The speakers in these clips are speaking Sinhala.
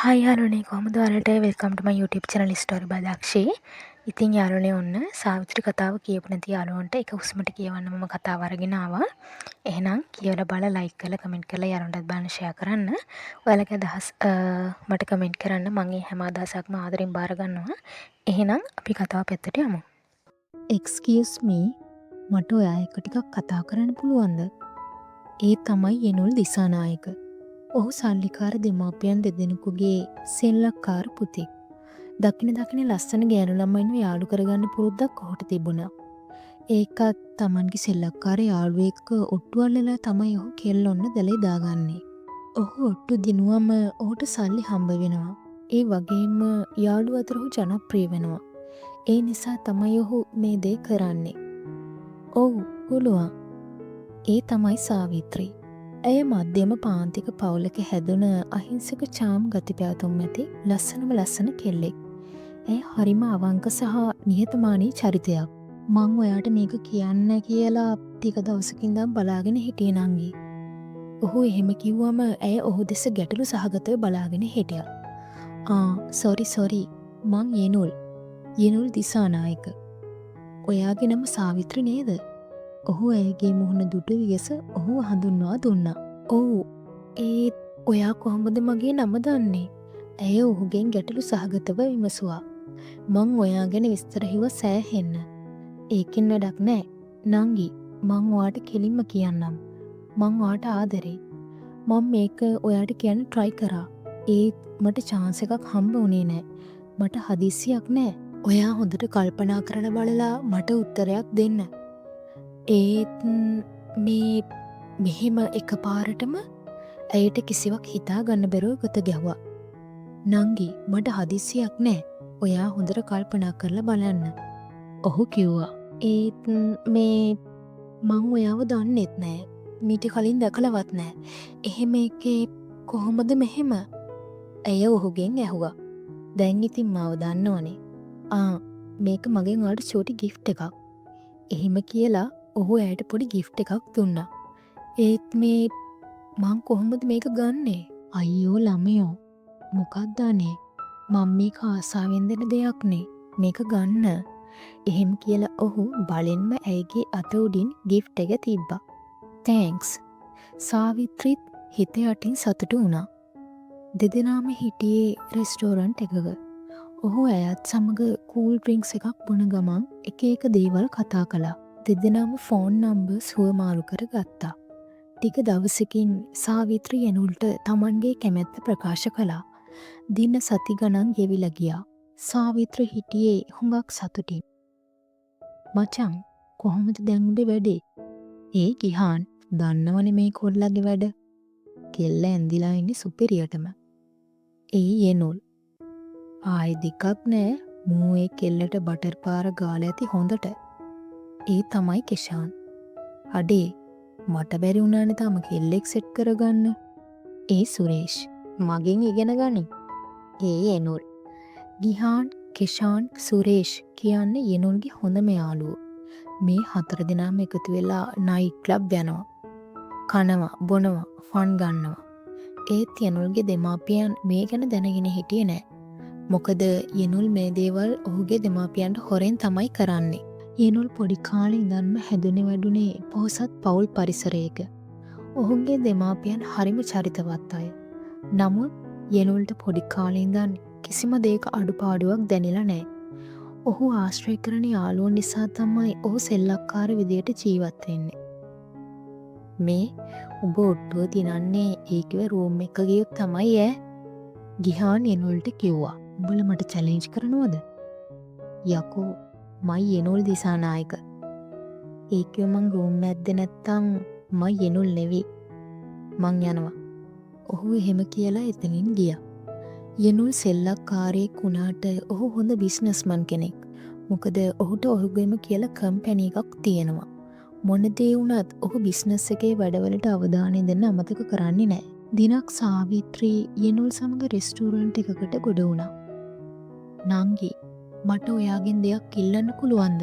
හායි යාළුවනේ, කොහොමද ඔයාලට? Welcome to my YouTube channel Story by Dakshi. ඉතින් යාළුවනේ, ඔන්න සාවිත්‍රි කතාව කියපු නැති යාළුවන්ට එක හුස්මට කියවන්න මම කතාව අරගෙන ආවා. එහෙනම් කියවලා බලලා ලයික් කරලා කමෙන්ට් කරලා යාළුවන්ටත් බලන්න ෂෙයා කරන්න. ඔයාලගේ අදහස් මට කමෙන්ට් කරන්න. මං ඒ හැම අදහසක්ම ආදරෙන් බාර ගන්නවා. එහෙනම් අපි කතාව පැත්තට යමු. එක්ස්කියුස් මී, මට ඔයා එක්ක ටිකක් කතා කරන්න පුළුවන්ද? ඒ තමයි යෙනුල් දිසානායක. ඔහු සල්ලිකාර දෙමාපියන් දෙදෙනෙකුගේ සෙල්ලක්කාර පුතෙක්. දකින දකින ලස්සන ගෑනු ළමයින්ව යාළු කරගන්න පුරුද්දක් ඔහුට තිබුණා. ඒකත් තමන්ගේ සෙල්ලක්කාර යාළුවෙක්ව ඔට්ටු අල්ලලා තමයි ඔහු කෙල්ලොන්ව දලේ දාගන්නේ. ඔහු ඔට්ටු දිනුවම ඔහුට සල්ලි හම්බ වෙනවා. ඒ වගේම යාළුවෝ අතර ඔහු ජනප්‍රිය වෙනවා. ඒ නිසා තමයි ඔහු මේ දේ කරන්නේ. ඔව්, පුළුවන්. ඒ තමයි සාවිත්‍රි. ඇය මධ්‍යම පාන්තික පවුලක හැදුන අහිංසක චාම් ගති පැවතුම් ඇති ලස්සනම ලස්සන කෙල්ලෙක්. ඇය හරිම අවංක සහ නිහතමානී චරිතයක්. මං ඔයාට මේක කියන්න කියලා ටික දවසක ඉඳන් බලාගෙන හිටියේ නංගි. ඔහු එහෙම කිව්වම ඇය ඔහු දෙස ගැටලු සහගතව බලාගෙන හිටියා. ආ, සොරි සොරි, මං යෙනුල්. යෙනුල් දිසානායක. ඔයාගේ නම සාවිත්‍රි නේද? ඔහු ඇයගේ මුහුණ දුටු විගස ඔහුව හඳුන්වා දුන්නා. ඔව්. ඒත් ඔයා කොහොමද මගේ නම දන්නේ? ඇය ඔහුගෙන් ගැටලු සහගතව විමසුවා. මං ඔයා ගැන විස්තර ඇහුවා සෑහෙන්න. ඒකෙන් වැඩක් නෑ. නංගි, මං ඔයාට කෙලින්ම කියන්නම්. මං ඔයාට ආදරේ. මං මේක ඔයාට කියන්න ට්‍රයි කරා. ඒත් මට චාන්ස් එකක් හම්බ වුණේ නෑ. මට හදිස්සියක් නෑ. ඔයා හොඳට කල්පනා කරලා බලලා මට උත්තරයක් දෙන්න. ඒත් මේ මෙහෙම එකපාරටම ඇයට කිසිවක් හිතා ගන්න බැරුව ගොත ගැහුවා. නංගි, මට හදිස්සියක් නෑ. ඔයා හොඳට කල්පනා කරලා බලන්න. ඔහු කිව්වා. ඒත් මේ මං ඔයාව දන්නෙත් නෑ. මීට කලින් දැකලවත් නෑ. එහෙම එකේ කොහොමද මෙහෙම? ඇය ඔහුගෙන් ඇහුවා. දැන් ඉතින් මාව දන්නවනේ. ආ, මේක මගෙන් ඔයාලට චූටි ගිෆ්ට් එකක්. එහෙම කියලා ඔහු ඇයට පොඩි ගිෆ්ට් එකක් දුන්නා. ඒත් මේ මං කොහොමද මේක ගන්නෙ? අයියෝ ළමයෝ, මොකක්ද අනේ, මං මේක ආසාවෙන් දෙන දෙයක් නේ. මේක ගන්න. එහෙම කියලා ඔහු බලෙන්ම ඇයගේ අත උඩින් ගිෆ්ට් එක තිබ්බා. Thanks. සාවිත්‍රිත් හිත යටින් සතුටු වුණා. දෙදෙනාම හිටියේ රෙස්ටෝරන්ට් එකක. ඔහු ඇයත් සමග කූල් ඩ්‍රින්ක්ස් එකක් බොන ගමන් එක එක දේවල් කතා කළා. දෙදෙනාම ෆෝන් නම්බර්ස් හුවමාරු කර ගත්තා. ටික දවසකින් සාවිත්‍රි යෙනුල්ට තමන්ගේ කැමැත්ත ප්‍රකාශ කළා. දින සති ගණන් ගෙවිලා ගියා. සාවිත්‍රි හිටියේ හුඟක් සතුටින්. මචං, කොහොමද දැන් උඹේ වැඩේ? ඒ ගිහාන්, දන්නවනේ මේ කොල්ලගේ වැඩ. කෙල්ල ඇන්දිලා ඉන්නේ සුපිරියටම. ඒ යෙනුල්. ආයෙ දෙකක් නෑ, මූ ඒ කෙල්ලට බටර් පාර ගාලා ඇති හොඳට. ඒ තමයි කෙෂාන්. අඩේ, මට බැරි වුණානේ තාම කෙල්ලෙක් සෙට් කරගන්න. ඒ සුරේෂ්. මගෙන් ඉගෙන ගනින්. ඒ යෙනුල්. ගිහාන්, කෙෂාන්, සුරේෂ් කියන්නේ යෙනුල්ගේ හොඳම යාළුවෝ. මේ හතර දෙනාම එකතු වෙලා නයිට් ක්ලබ් යනවා. කනවා, බොනවා, ෆන් ගන්නවා. ඒත් යෙනුල්ගේ දෙමාපියන් මේ ගැන දැනගෙන හිටියේ නෑ. මොකද යෙනුල් මේ දේවල් ඔහුගේ දෙමාපියන්ට හොරෙන් තමයි කරන්නේ. යෙනුල් පොඩි කාලේ ඉඳන්ම හැදුනේ වැඩුනේ පොහොසත් පවුල් පරිසරයක. ඔහුගේ දෙමාපියන් හරිම චරිතවත් අය. නමුත් යෙනුල්ට පොඩි කාලේ ඉඳන් කිසිම දෙයක අඩුපාඩුවක් දැනිලා නෑ. ඔහු ආශ්‍රය කරන යාළුවෝ නිසා තමයි ඔහු සෙල්ලක්කාර විදියට ජීවත් වෙන්නේ. මේ උඹ ඔට්ටුව දිනන්නේ ඒකිව රූම් එක ගියොත් තමයි ඈ. ගිහාන් යෙනුල්ට කිව්වා. උඹලා මට චැලෙන්ජ් කරනවද? යකෝ, මයි යෙනුල් දිසානායක. ඒකිව මං රූම් ඇද්දේ නැත්තම් මං යෙනුල් නෙවෙයි. මං යනවා. ඔහු එහෙම කියලා එතනින් ගියා. යෙනුල් සෙල්ලක්කාරයෙක් වුණාට ඔහු හොඳ බිස්නස්මන් කෙනෙක්. මොකද ඔහුට ඔහුගේම කියලා කම්පැනි එකක් තියෙනවා. මොන දේ වුණත් ඔහු බිස්නස් එකේ වැඩවලට අවධානය දෙන්න අමතක කරන්නේ නෑ. දිනක් සාවිත්‍රී යෙනුල් සමග රෙස්ටෝරන්ට් එකකට ගොඩ වුණා. නංගි, මට ඔයාගෙන් දෙයක් ඉල්ලන්න පුළුවන්ද?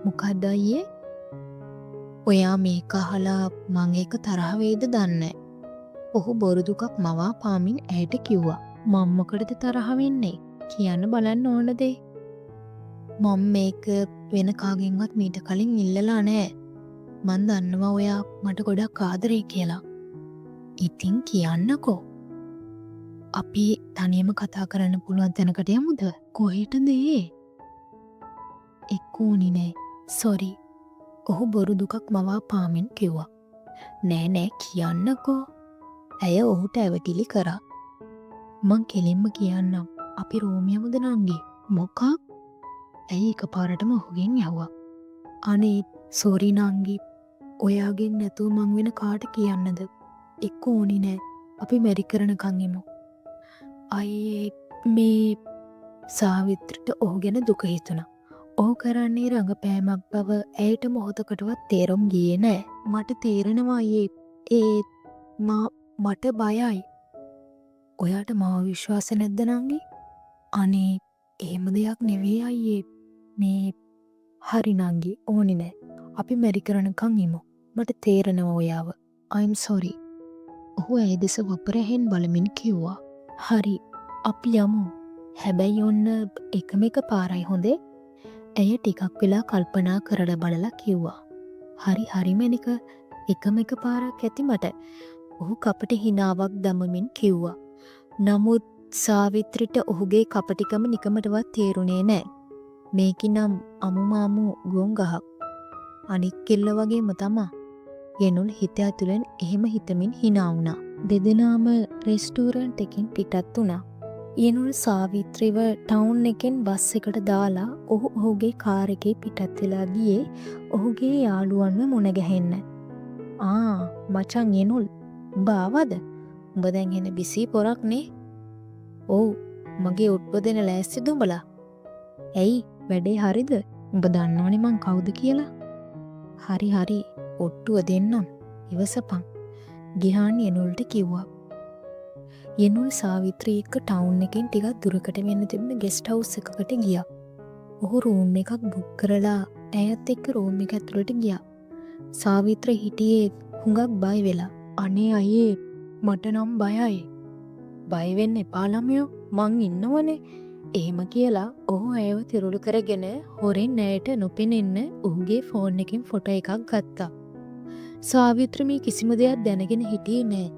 මොකද්ද අයියේ? ඔයා මේක අහලා මං එක්ක තරහ වෙයිද දන්නේ. ඔහු බොරු දුකක් මවාපාමින් ඇයට කිව්වා. මං මොකටද තරහ වෙන්නේ? කියන්න බලන්න ඕන දේ. මං මේක වෙන කාගෙන්වත් මීට කලින් ඉල්ලලා නෑ. මං දන්නවා ඔයා මට ගොඩක් ආදරේ කියලා. ඉතින් කියන්නකෝ. අපි තනියම කතා කරන්න පුළුවන් තැනකට යමුද? කොහෙටද ඒ? එක්ක ඕනි නෑ. සොරි. ඔහු බොරු දුකක් මවා පාමින් කිව්වා. නෑ නෑ කියන්නකෝ. ඇය ඔහුට ඇවටිලි කරා. මං කෙලින්ම කියන්නම්. අපි රෝම් යමුද නංගි? මොකක්? ඇයි එකපාරටම ඔහුගෙන් ඇහුවා. අනේ සොරි නංගි. ඔයාගෙන් නැතුව මං වෙන කාට කියන්නද? එක්ක ඕනි නෑ. අපි මැරි කරනකන් ඉමු. අයියේ මේ සාවිත්‍රිට ඔහු ගැන දුක හිතුණා. ඔහු කරන්නේ රඟපෑමක් බව ඇයට මොහොතකටවත් තේරුම් ගියේ නෑ. මට තේරෙනවා අයියේ, ඒත් මට බයයි. ඔයාට මාව විශ්වාස නැද්ද නංගි? අනේ එහෙම දෙයක් නෙවෙයි අයියේ. මේ හරි නංගි, ඕනි නෑ. අපි මැරි කරනකන් ඉමු. මට තේරෙනවා ඔයාව. I'm sorry. ඔහු ඇය දෙස වපුර ඇහෙන් බලමින් කිව්වා. හරි, අපි යමු. හැබැයි ඔන්න එකම එක පාරයි හොඳේ. ඇය ටිකක් වෙලා කල්පනා කරලා බලලා කිව්වා. හරි හරි මැනික, එකම එක පාරක් ඇති මට. ඔහු කපටි හිනාවක් දමමින් කිව්වා. නමුත් සාවිත්‍රිට ඔහුගේ කපටිකම නිකමටවත් තේරුණේ නෑ. මේකිනම් අමුම අමු ගොන් ගහක්. අනික් කෙල්ල වගේම තමා. යෙනුල් හිත ඇතුලෙන් එහෙම හිතමින් හිනා වුණා. දෙදෙනාම රෙස්ටෝරන්ට් එකෙන් පිටත් වුණා. යෙනුල් සාවිත්‍රිව ටවුන් එකෙන් බස් එකට දාලා ඔහු ඔහුගේ කාර් එකේ පිටත් වෙලා ගියේ ඔහුගේ යාළුවන්ව මුණ ගැහෙන්න. ආ මචං යෙනුල්, උඹ ආවද? උඹ දැන් එන බිසී පොරක් නේ. ඔව්, මගේ ඔට්ටුව දෙන ලෑස්තිද උඹලා? ඇයි වැඩේ හරිද? උඹ දන්නවනේ මං කවුද කියලා. හරි හරි, ඔට්ටුව දෙන්නම්, ඉවසපන්. ගිහාන් යෙනුල්ට කිව්වා. යෙනුල් සාවිත්‍රී එක්ක ටවුන් එකෙන් ටිකක් දුරකට වෙන්න තිබුණ ගෙස්ට් හවුස් එකකට ගියා. ඔහු රූම් එකක් බුක් කරලා ඇයත් එක්ක රූම් එක ඇතුළට ගියා. සාවිත්‍රී හිටියේ හුඟක් බය වෙලා. අනේ අයියේ, මට නම් බයයි. බය වෙන්න එපා ළමයෝ, මං ඉන්නවනේ. එහෙම කියලා ඔහු ඇයව තිරුළු කරගෙන හොරෙන් ඇයට නොපෙනෙන්න ඔහුගේ ෆෝන් එකෙන් ෆොටෝ එකක් ගත්තා. සාවිත්‍රි මේ කිසිම දෙයක් දැනගෙන හිටියේ නෑ.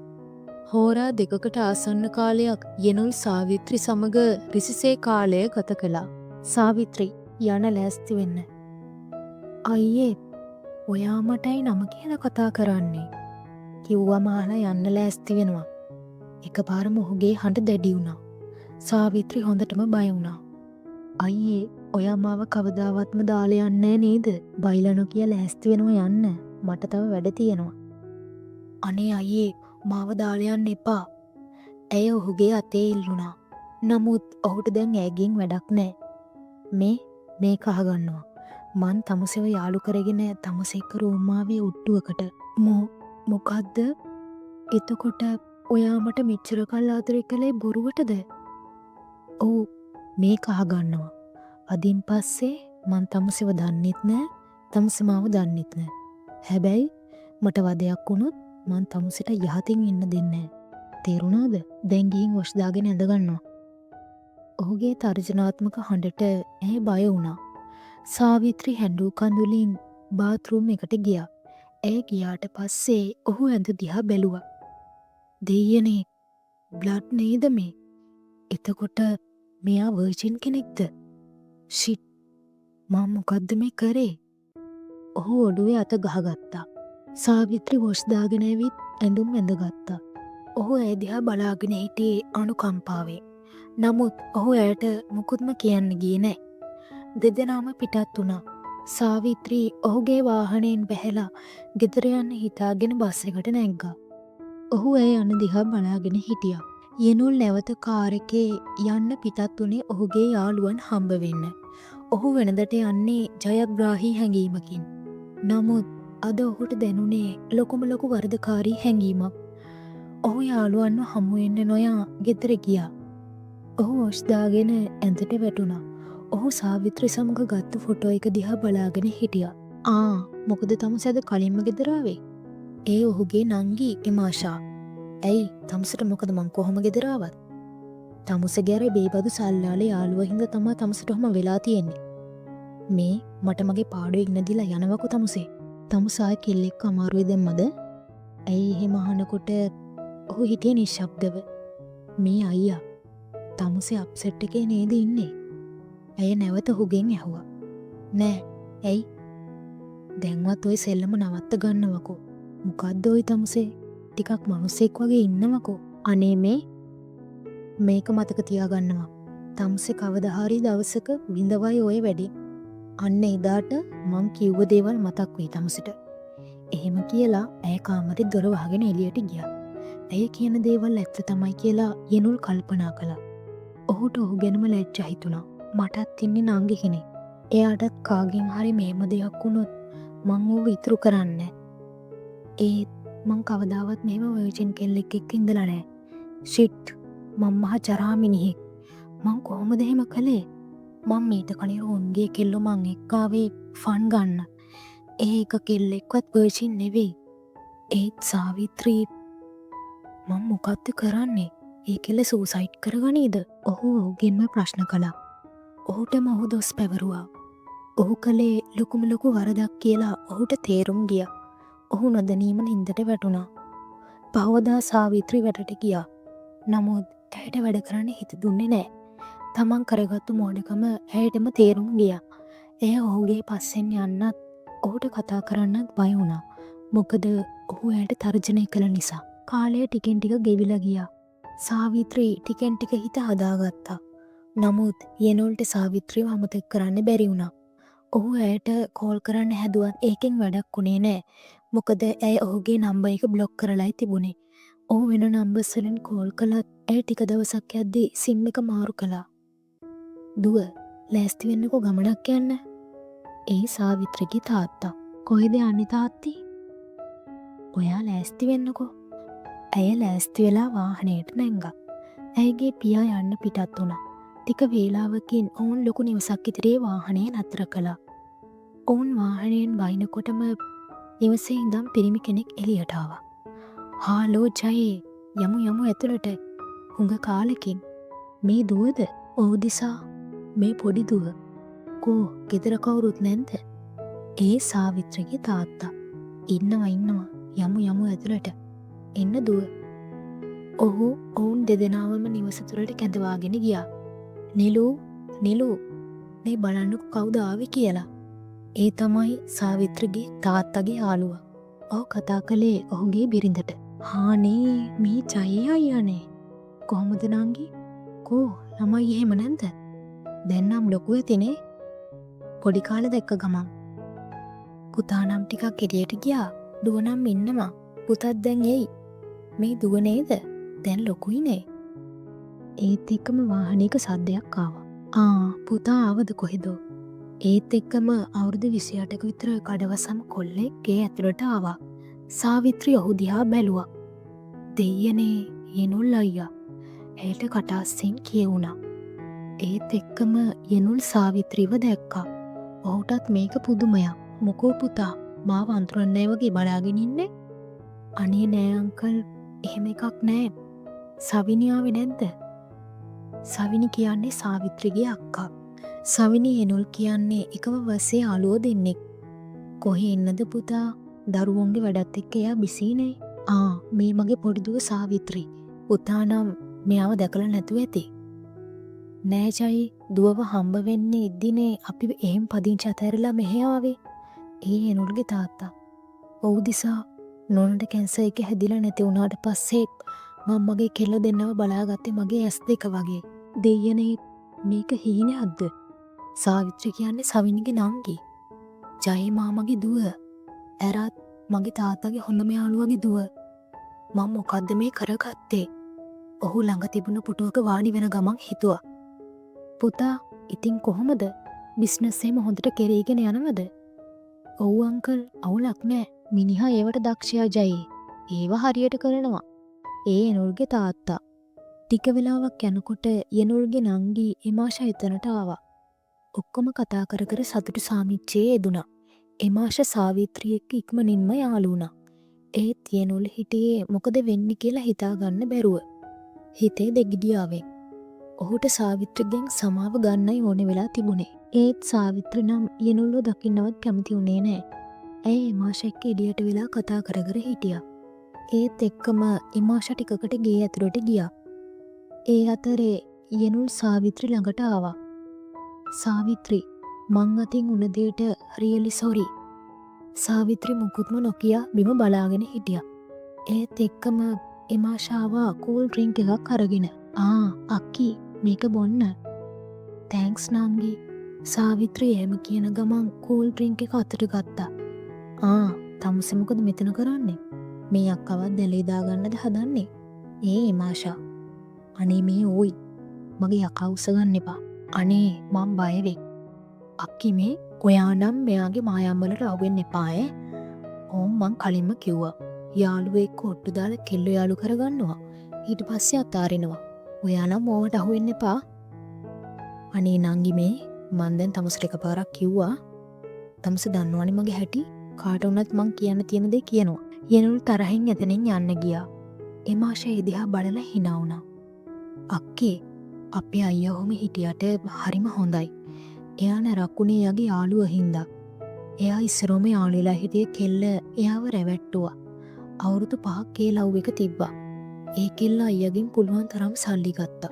හෝරා දෙකකට ආසන්න කාලයක් යෙනුල් සාවිත්‍රි සමග රිසිසේ කාලය ගත කළා. සාවිත්‍රි යන ලෑස්ති වෙන්න. අයියේ, ඔයා මටයි නම කියලා කතා කරන්නේ. කිව්වම අහලා යන්න ලෑස්ති වෙනවා. එකපාරම ඔහුගේ හඬ දැඩි වුණා. සාවිත්‍රි හොඳටම බය වුණා. අයියේ, ඔයා මාව කවදාවත්ම දාලා යන්නේ නේද? බයිලා නොකිය ලෑස්ති වෙනවා යන්න. මට තව වැඩ තියෙනවා. අනේ අයියේ, මාව දාලා යන්න එපා. ඇය ඔහුගේ අතේ ඉල්ලුණා. නමුත් ඔහුට දැන් ඇයගෙන් වැඩක් නෑ. මේක අහගන්නවා. මං තමුසෙව යාළු කරගෙන තමුස එක්ක රූම් ආවේ ඔට්ටුවකට. මොකද්ද? එතකොට ඔයා මට මෙච්චර කල් ආදරේ කළේ බොරුවටද? ඔව්, මේක අහගන්නවා. අදින් පස්සේ මං තමුසෙව දන්නෙත් නෑ, තමුසෙ මාව දන්නෙත් නෑ. හැබැයි මට වදයක් වුණොත් මං තමුසෙට යහතින් ඉන්න දෙන්නේ නෑ. තේරුණාද? දැන් ගිහින් වොෂ් දාගෙන ඇඳ ගන්නවා. ඔහුගේ තර්ජනාත්මක හඬට ඇය බය වුණා. සාවිත්‍රි හැඬු කඳුලින් බාත්රූම් එකට ගියා. ඇය ගියාට පස්සේ ඔහු ඇඳ දිහා බැලුවා. දෙයියනේ, බ්ලඩ් නේද මේ? එතකොට මෙයා වර්ජින් කෙනෙක්ද? ෂිට්, මං මොකද්ද මේ කරේ? ඔහු ඔළුවේ අත ගහගත්තා. සාවිත්‍රි වොෂ් දාගෙන ඇවිත් ඇඳුම් ඇඳගත්තා. ඔහු ඇය දිහා බලාගෙන හිටියේ අනුකම්පාවෙන්. නමුත් ඔහු ඇයට මුකුත්ම කියන්න ගියේ නෑ. දෙදෙනාම පිටත් වුණා. සාවිත්‍රි ඔහුගේ වාහනයෙන් බැහැලා ගෙදර යන්න හිතාගෙන බස් එකට නැග්ගා. ඔහු ඇය යන දිහා බලාගෙන හිටියා. යෙනුල් නැවත කාර් එකේ යන්න පිටත් වුණේ ඔහුගේ යාළුවන් හම්බ වෙන්න. ඔහු වෙනදට යන්නේ ජයග්‍රාහී හැඟීමකින්. නමුත් අද ඔහුට දැනුනේ ලොකුම ලොකු වරදකාරී හැඟීමක්. ඔහු යාළුවන්ව හමු වෙන්න නොයා ගෙදර ගියා. ඔහු වොෂ් දාගෙන ඇඳට වැටුණා. ඔහු සාවිත්‍රි සමග ගත්ත ෆොටෝ එක දිහා බලාගෙන හිටියා. ආ, මොකද තමුසේ අද කලින්ම ගෙදර ආවේ? ඒ ඔහුගේ නංගි ඉමාෂා. ඇයි තමුසට මොකද මං කොහොම ගෙදර ආවත්? තමුසගේ අර බේබදු සල්ලාල යාළුවා හින්දා තමා තමුසට ඔහොම වෙලා තියෙන්නේ. මේ මට මගේ පාඩුවේ ඉන්න දීලා යනවකෝ තමුසේ. තමුස ආයේ කෙල්ලෙක්ව අමාරුවේ දැම්මද? ඇයි එහෙම අහනකොට ඔහු හිටියේ නිශ්ශබ්දව. මේ අයියා තමුසේ අප්සෙට් එකේ නේද ඉන්නේ? ඇය නැවත ඔහුගෙන් ඇහුවා. නෑ. ඇයි? දැන්වත් ඔය සෙල්ලම නවත්ත ගන්නවකෝ. මොකද්ද ඔය තමුසේ? ටිකක් මනුස්සෙක් වගේ ඉන්නවකෝ. අනේ මේ මේක මතක තියාගන්නවා. තමුසේ කවදා හරි දවසක විඳවයි ඔය වැඩේ. අන්න එදාට මං කිව්ව දේවල් මතක් වෙයි තමුසෙට. එහෙම කියලා ඇය කාමරේ දොර වහගෙන එළියට ගියා. ඇය කියන දේවල් ඇත්ත තමයි කියලා යෙනුල් කල්පනා කළා. ඔහුට ඔහු ගැනම ලැජ්ජා හිතුණා. මටත් ඉන්නේ නංගි කෙනෙක්. එයාටත් කාගෙන් හරි මෙහෙම දෙයක් වුණොත් මං ඌව ඉතුරු කරන්නේ ඒත් මං කවදාවත් මෙහෙම වර්ජින් කෙල්ලෙක් එක්ක ඉඳලා නෑ. ෂිට්, මං මහා ජරා මිනිහෙක්. මං කොහොමද එහෙම කළේ? මං මීට කලින් උන්ගේ කෙල්ලෝ මං එක්ක ආවේ ෆන් ගන්න. ඒ එක කෙල්ලෙක්වත් වර්ජින් නෙවෙයි. ඒත් සාවිත්‍රී, මං මොකද්ද කරන්නේ? ඒ කෙල්ල සූසයිඩ් කරගනීද? ඔහු ඔහුගෙන්ම ප්‍රශ්න කළා. ඔහුටම ඔහු දොස් පැවරුවා. ඔහු කළේ ලොකුම ලොකු වරදක් කියලා ඔහුට තේරුම් ගියා. ඔහු නොදැනීම නින්දට වැටුණා. පහවදා සාවිත්‍රි වැඩට ගියා. නමුත් ඇයට වැඩ කරන්න හිත දුන්නේ නෑ. තමන් කරගත්තු මෝඩකම ඇයටම තේරුම් ගියා. ඇය ඔහුගේ පස්සෙන් යන්නත් ඔහුට කතා කරන්නත් බය වුණා. මොකද ඔහු ඇයට තර්ජනය කළ නිසා. කාලය ටිකෙන් ටික ගෙවිලා ගියා. සාවිත්‍රි ටිකෙන් ටික හිත හදාගත්තා. නමුත් යෙනුල්ට සාවිත්‍රිව අමතක කරන්න බැරි වුණා. ඔහු ඇයට කෝල් කරන්න හැදුවත් ඒකෙන් වැඩක් වුණේ නෑ. මොකද ඇය ඔහුගේ නම්බර් එක බ්ලොක් කරලායි තිබුණේ. ඔහු වෙන නම්බර්ස් වලින් කෝල් කළත් ඇය ටික දවසක් යද්දී සිම් එක මාරු කළා. දුව, ලෑස්ති වෙන්නකෝ ගමනක් යන්න. ඒ සාවිත්‍රිගේ තාත්තා. කොහෙද යන්නේ තාත්ති? ඔයා ලෑස්ති වෙන්නකෝ. ඇය ලෑස්ති වෙලා වාහනයට නැංගා. ඇයගේ පියා යන්න පිටත් වුණා. ටික වේලාවකින් ඔවුන් ලොකු නිවසක් ඉදිරියේ වාහනය නතර කළා. ඔවුන් වාහනයෙන් බහිනකොටම නිවසේ ඉඳන් පිරිමි කෙනෙක් එළියට ආවා. හාලෝ ජයේ, යමු යමු ඇතුළට. හුඟ කාලෙකින්. මේ දුවද? ඔව් දිසා, මේ පොඩි දුව. කෝ ගෙදර කවුරුත් නැන්ද? ඒ සාවිත්‍රිගේ තාත්තා. ඉන්නවා ඉන්නවා, යමු යමු ඇතුළට. එන්න දුව. ඔහු ඔවුන් දෙදෙනාවම නිවස තුළට කැඳවාගෙන ගියා. නිලු, නිලු, මේ බලන්නකෝ කවුද ආවේ කියලා. ඒ තමයි සාවිත්‍රිගේ තාත්තගේ යාළුවා. ඔහු කතා කළේ ඔහුගේ බිරිඳට. හානේ, මේ ජයේ අයියානේ. කොහොමද නංගි? කෝ ළමයි එහෙම නැන්ද? දැන් නම් ලොකු ඇතිනේ. පොඩි කාලේ දැක්ක ගමන්. පුතා නම් ටිකක් එළියට ගියා. දුව නම් ඉන්නවා. පුතත් දැන් එයි. මේ දුව නේද? දැන් ලොකුයිනේ. ඒත් එක්කම වාහනයක සද්දයක් ආවා. ආ, පුතා ආවද කොහෙදෝ? ඒත් එක්කම අවුරුදු 28ක විතර කඩවසම් කොල්ලෙක් ගේ ඇතුළට ආවා. සාවිත්‍රි ඔහු දිහා බැලුවා. දෙයියනේ, යෙනුල් අයියා. ඇයට කටාස්සෙන් කියවුණා. ඒත් එක්කම යෙනුල් සාවිත්‍රිව දැක්කා. ඔහුටත් මේක පුදුමයක්. මොකෝ පුතා, මාව අඳුරන්නේ වගේ බලාගෙන ඉන්නේ? අනේ නෑ අංකල්, එහෙම එකක් නෑ. සවිනි ආවේ නැද්ද? සවිනි කියන්නේ සාවිත්‍රිගේ අක්කා. සවිනි යෙනුල් කියන්නේ එකම වයසේ යාළුවෝ දෙන්නෙක්. කොහේ ඉන්නද පුතා? දරුවන්ගේ වැඩත් එක්ක එයා බිසීනේ. ආ, මේ මගේ පොඩි දුව සාවිත්‍රි. පුතා නම් මෙයාව දැකලා නැතුව ඇති. නෑ ජයි, දුවව හම්බ වෙන්නේ ඉද්දිනේ අපි එහෙම් පදිංචි අතහැරලා මෙහෙ ආවේ. ඒ යෙනුල්ගේ තාත්තා. ඔව් දිසා, නෝනට කැන්සර් එක හැදිලා නැති වුණාට පස්සේ මං මගේ කෙල්ල දෙන්නව බලාගත්තේ මගේ ඇස් දෙක වගේ. දෙයියනේ, මේක හීනයක්ද? සාවිත්‍රි කියන්නේ සවිනිගේ නංගි. ජයි මාමගේ දුව. ඇරත් මගේ තාත්තගේ හොඳම යාළුවගේ දුව. මං මොකද්ද මේ කරගත්තේ? ඔහු ළඟ තිබුණු පුටුවක වාඩි වෙන ගමන් හිතුවා. පුතා, ඉතින් කොහොමද? බිස්නස් එහෙම හොඳට කෙරීගෙන යනවද? ඔව් අංකල්, අවුලක් නෑ. මිනිහා ඒවට දක්ෂයා ජයි. ඒව හරියට කරනවා. ඒ එනුල්ගේ තාත්තා. ටික වෙලාවක් යනකොට යෙනුල්ගේ නංගි එමාෂා එතනට ආවා. ඔක්කොම කතා කර කර සතුටු සාමිච්චියේ යෙදුණා. එමාෂා සාවිත්‍රි එක්ක ඉක්මනින්ම යාළු වුණා. ඒත් යෙනුල් හිටියේ මොකද වෙන්නේ කියලා හිතා ගන්න බැරුව. හිතේ දෙගිඩියාවෙන්. ඔහුට සාවිත්‍රිගෙන් සමාව ගන්නයි ඕන වෙලා තිබුණේ. ඒත් සාවිත්‍රි නම් යෙනුල්ව දකින්නවත් කැමති වුණේ නෑ. ඇය එමාෂා එක්ක එළියට වෙලා කතා කර කර හිටියා. ඒත් එක්කම එමාෂා ටිකකට ගේ ඇතුළට ගියා. ඒ අතරේ යෙනුල් සාවිත්‍රි ළඟට ආවා. සාවිත්‍රි, මං අතින් උන දේට රියලි සොරි. සාවිත්‍රි මුකුත්ම නොකියා බිම බලාගෙන හිටියා. ඒත් එක්කම එමාෂා ආවා කූල් ඩ්‍රින්ක් එකක් අරගෙන. ආ අක්කි, මේක බොන්න. Thanks නංගි. සාවිත්‍රි එහෙම කියන ගමන් කූල් ඩ්‍රින්ක් එක අතට ගත්තා. ආ තමුසෙ මොකද මෙතන කරන්නේ? මේ අක්කවත් දැලේ දාගන්නද හදන්නේ? ඒ එමාෂා. අනේ මේ ඕයි, මගේ යකා උස්සගන්න එපා. අනේ මං බය වෙයි. අක්කි මේ ඔයා නම් මෙයාගේ මායම් වලට අහු වෙන්න එපා ඈ. ඕම් මං කලින්ම කිව්වා. යාළුවෙක් එක්ක ඔට්ටු දාලා කෙල්ලෝ යාළු කරගන්නවා. ඊට පස්සේ අතාරිනවා. ඔයා නම් ඕවට අහු වෙන්න එපා. අනේ නංගි මේ මං දැන් තමුසට එකපාරක් කිව්වා. තමුස දන්නවනේ මගේ හැටි. කාට වුණත් මං කියන්න තියෙන දේ කියනවා. යෙනුල් තරහින් එතනින් යන්න ගියා. එමාෂා ඒ දිහා බලලා හිනා වුණා. අක්කේ, අපේ අයියා ඔහොම හිටියට හරිම හොඳයි. එයා නරක් වුණේ එයාගේ යාළුවා හින්දා. එයා ඉස්සරෝම යාළු වෙලා හිටිය කෙල්ල එයාව රැවැට්ටුවා. අවුරුදු 5ක් ඒ ලව් එක තිබ්බා. ඒ කෙල්ල අයියාගෙන් පුළුවන් තරම් සල්ලි ගත්තා.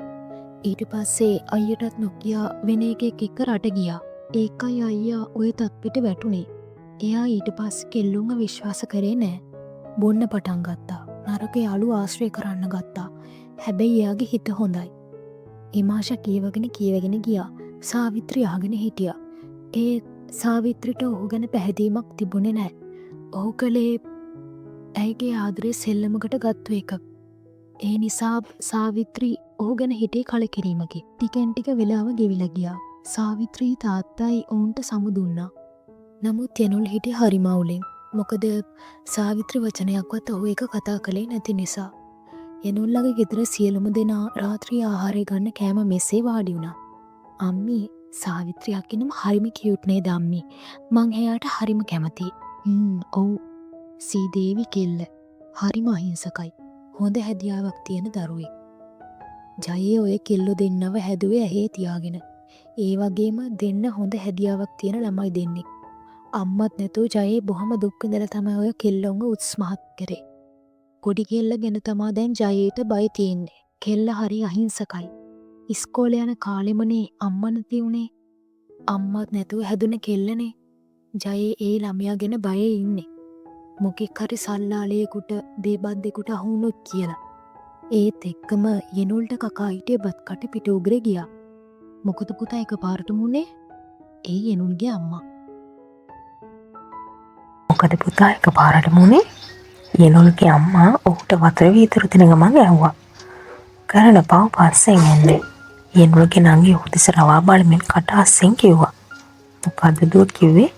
ඊට පස්සේ අයියටත් නොකියා වෙන එකෙක් එක්ක රට ගියා. ඒකයි අයියා ඔය තත්ත්වෙට වැටුනේ. එයා ඊට පස්සේ කෙල්ලුන්ව විශ්වාස කරේ නෑ. බොන්න පටන් ගත්තා. නරක යාළු ආශ්‍රය කරන්න ගත්තා. හැබැයි එයාගේ හිත හොඳයි. එමාෂා කියවගෙන කියවගෙන ගියා. සාවිත්‍රි අහගෙන හිටියා. ඒ සාවිත්‍රිට ඔහු ගැන පැහැදීමක් තිබුණේ නෑ. ඔහු කළේ ඇයගේ ආදරය සෙල්ලමකට ගත්තු එක. ඒ නිසා සාවිත්‍රි ඔහු ගැන හිටියේ කලකිරීමකින්. ටිකෙන් ටික වෙලාව ගෙවිලා ගියා. සාවිත්‍රී තාත්තයි ඔවුන්ට සමු දුන්නා. නමුත් යනුල් හිටියේ හරිම අවුලෙන්. මොකද සාවිත්‍රි වචනයක්වත් ඔහු එක්ක කතා කළේ නැති නිසා. යනුල්ලගේ ගෙදර සියලුම දෙනා රාත්‍රී ආහාරය ගන්න කෑම මෙසේ වාඩි වුණා. අම්මි, සාවිත්‍රි අක්කි නම් හරිම කියුට් නේද අම්මි? මං එයාට හරිම කැමතියි. ඔව්. සීදේවි කෙල්ල. හරිම අහිංසකයි. හොඳ හැදියාවක් තියෙන දරුවෙක්. ජයේ ඔය කෙල්ලෝ දෙන්නව හැදුවේ ඇහේ තියාගෙන. ඒ වගේම දෙන්න හොඳ හැදියාවක් තියෙන ළමයි දෙන්නෙක්. අම්මත් නැතුව ජයේ බොහොම දුක් විඳලා තමයි ඔය කෙල්ලොන්ව උස්මහත් කරේ. පොඩි කෙල්ල ගැන තමා දැන් ජයේට බය තියෙන්නේ. කෙල්ල හරි අහිංසකයි. ඉස්කෝලේ යන කාලෙමනේ අම්මා නැති වුණේ. අම්මත් නැතුව හැදුන කෙල්ලනේ. ජයේ ඒ ළමයා ගැන බයේ ඉන්නේ. මොකෙක් හරි සල්ලාලයෙකුට දේබද්දෙකුට අහු වුණොත් කියලා. ඒත් එක්කම යෙනුල්ට කකා හිටිය බත් කට පිට උගුරේ ගියා. මොකද පුතා එකපාරටම වුණේ? ඒ යෙනුල්ගේ අම්මා. මොකද පුතා එකපාරටම වුණේ? යෙනුල්ගේ අම්මා ඔහුට වතුර වීදුරු දෙන ගමන් ඇහුවා. කරන පව් පස්සෙන් එන්නේ. යෙනුල්ගේ නංගි ඔහු දෙස රවා බලමින් කට අස්සෙන් කිව්වා. මොකද්ද දුව කිව්වේ?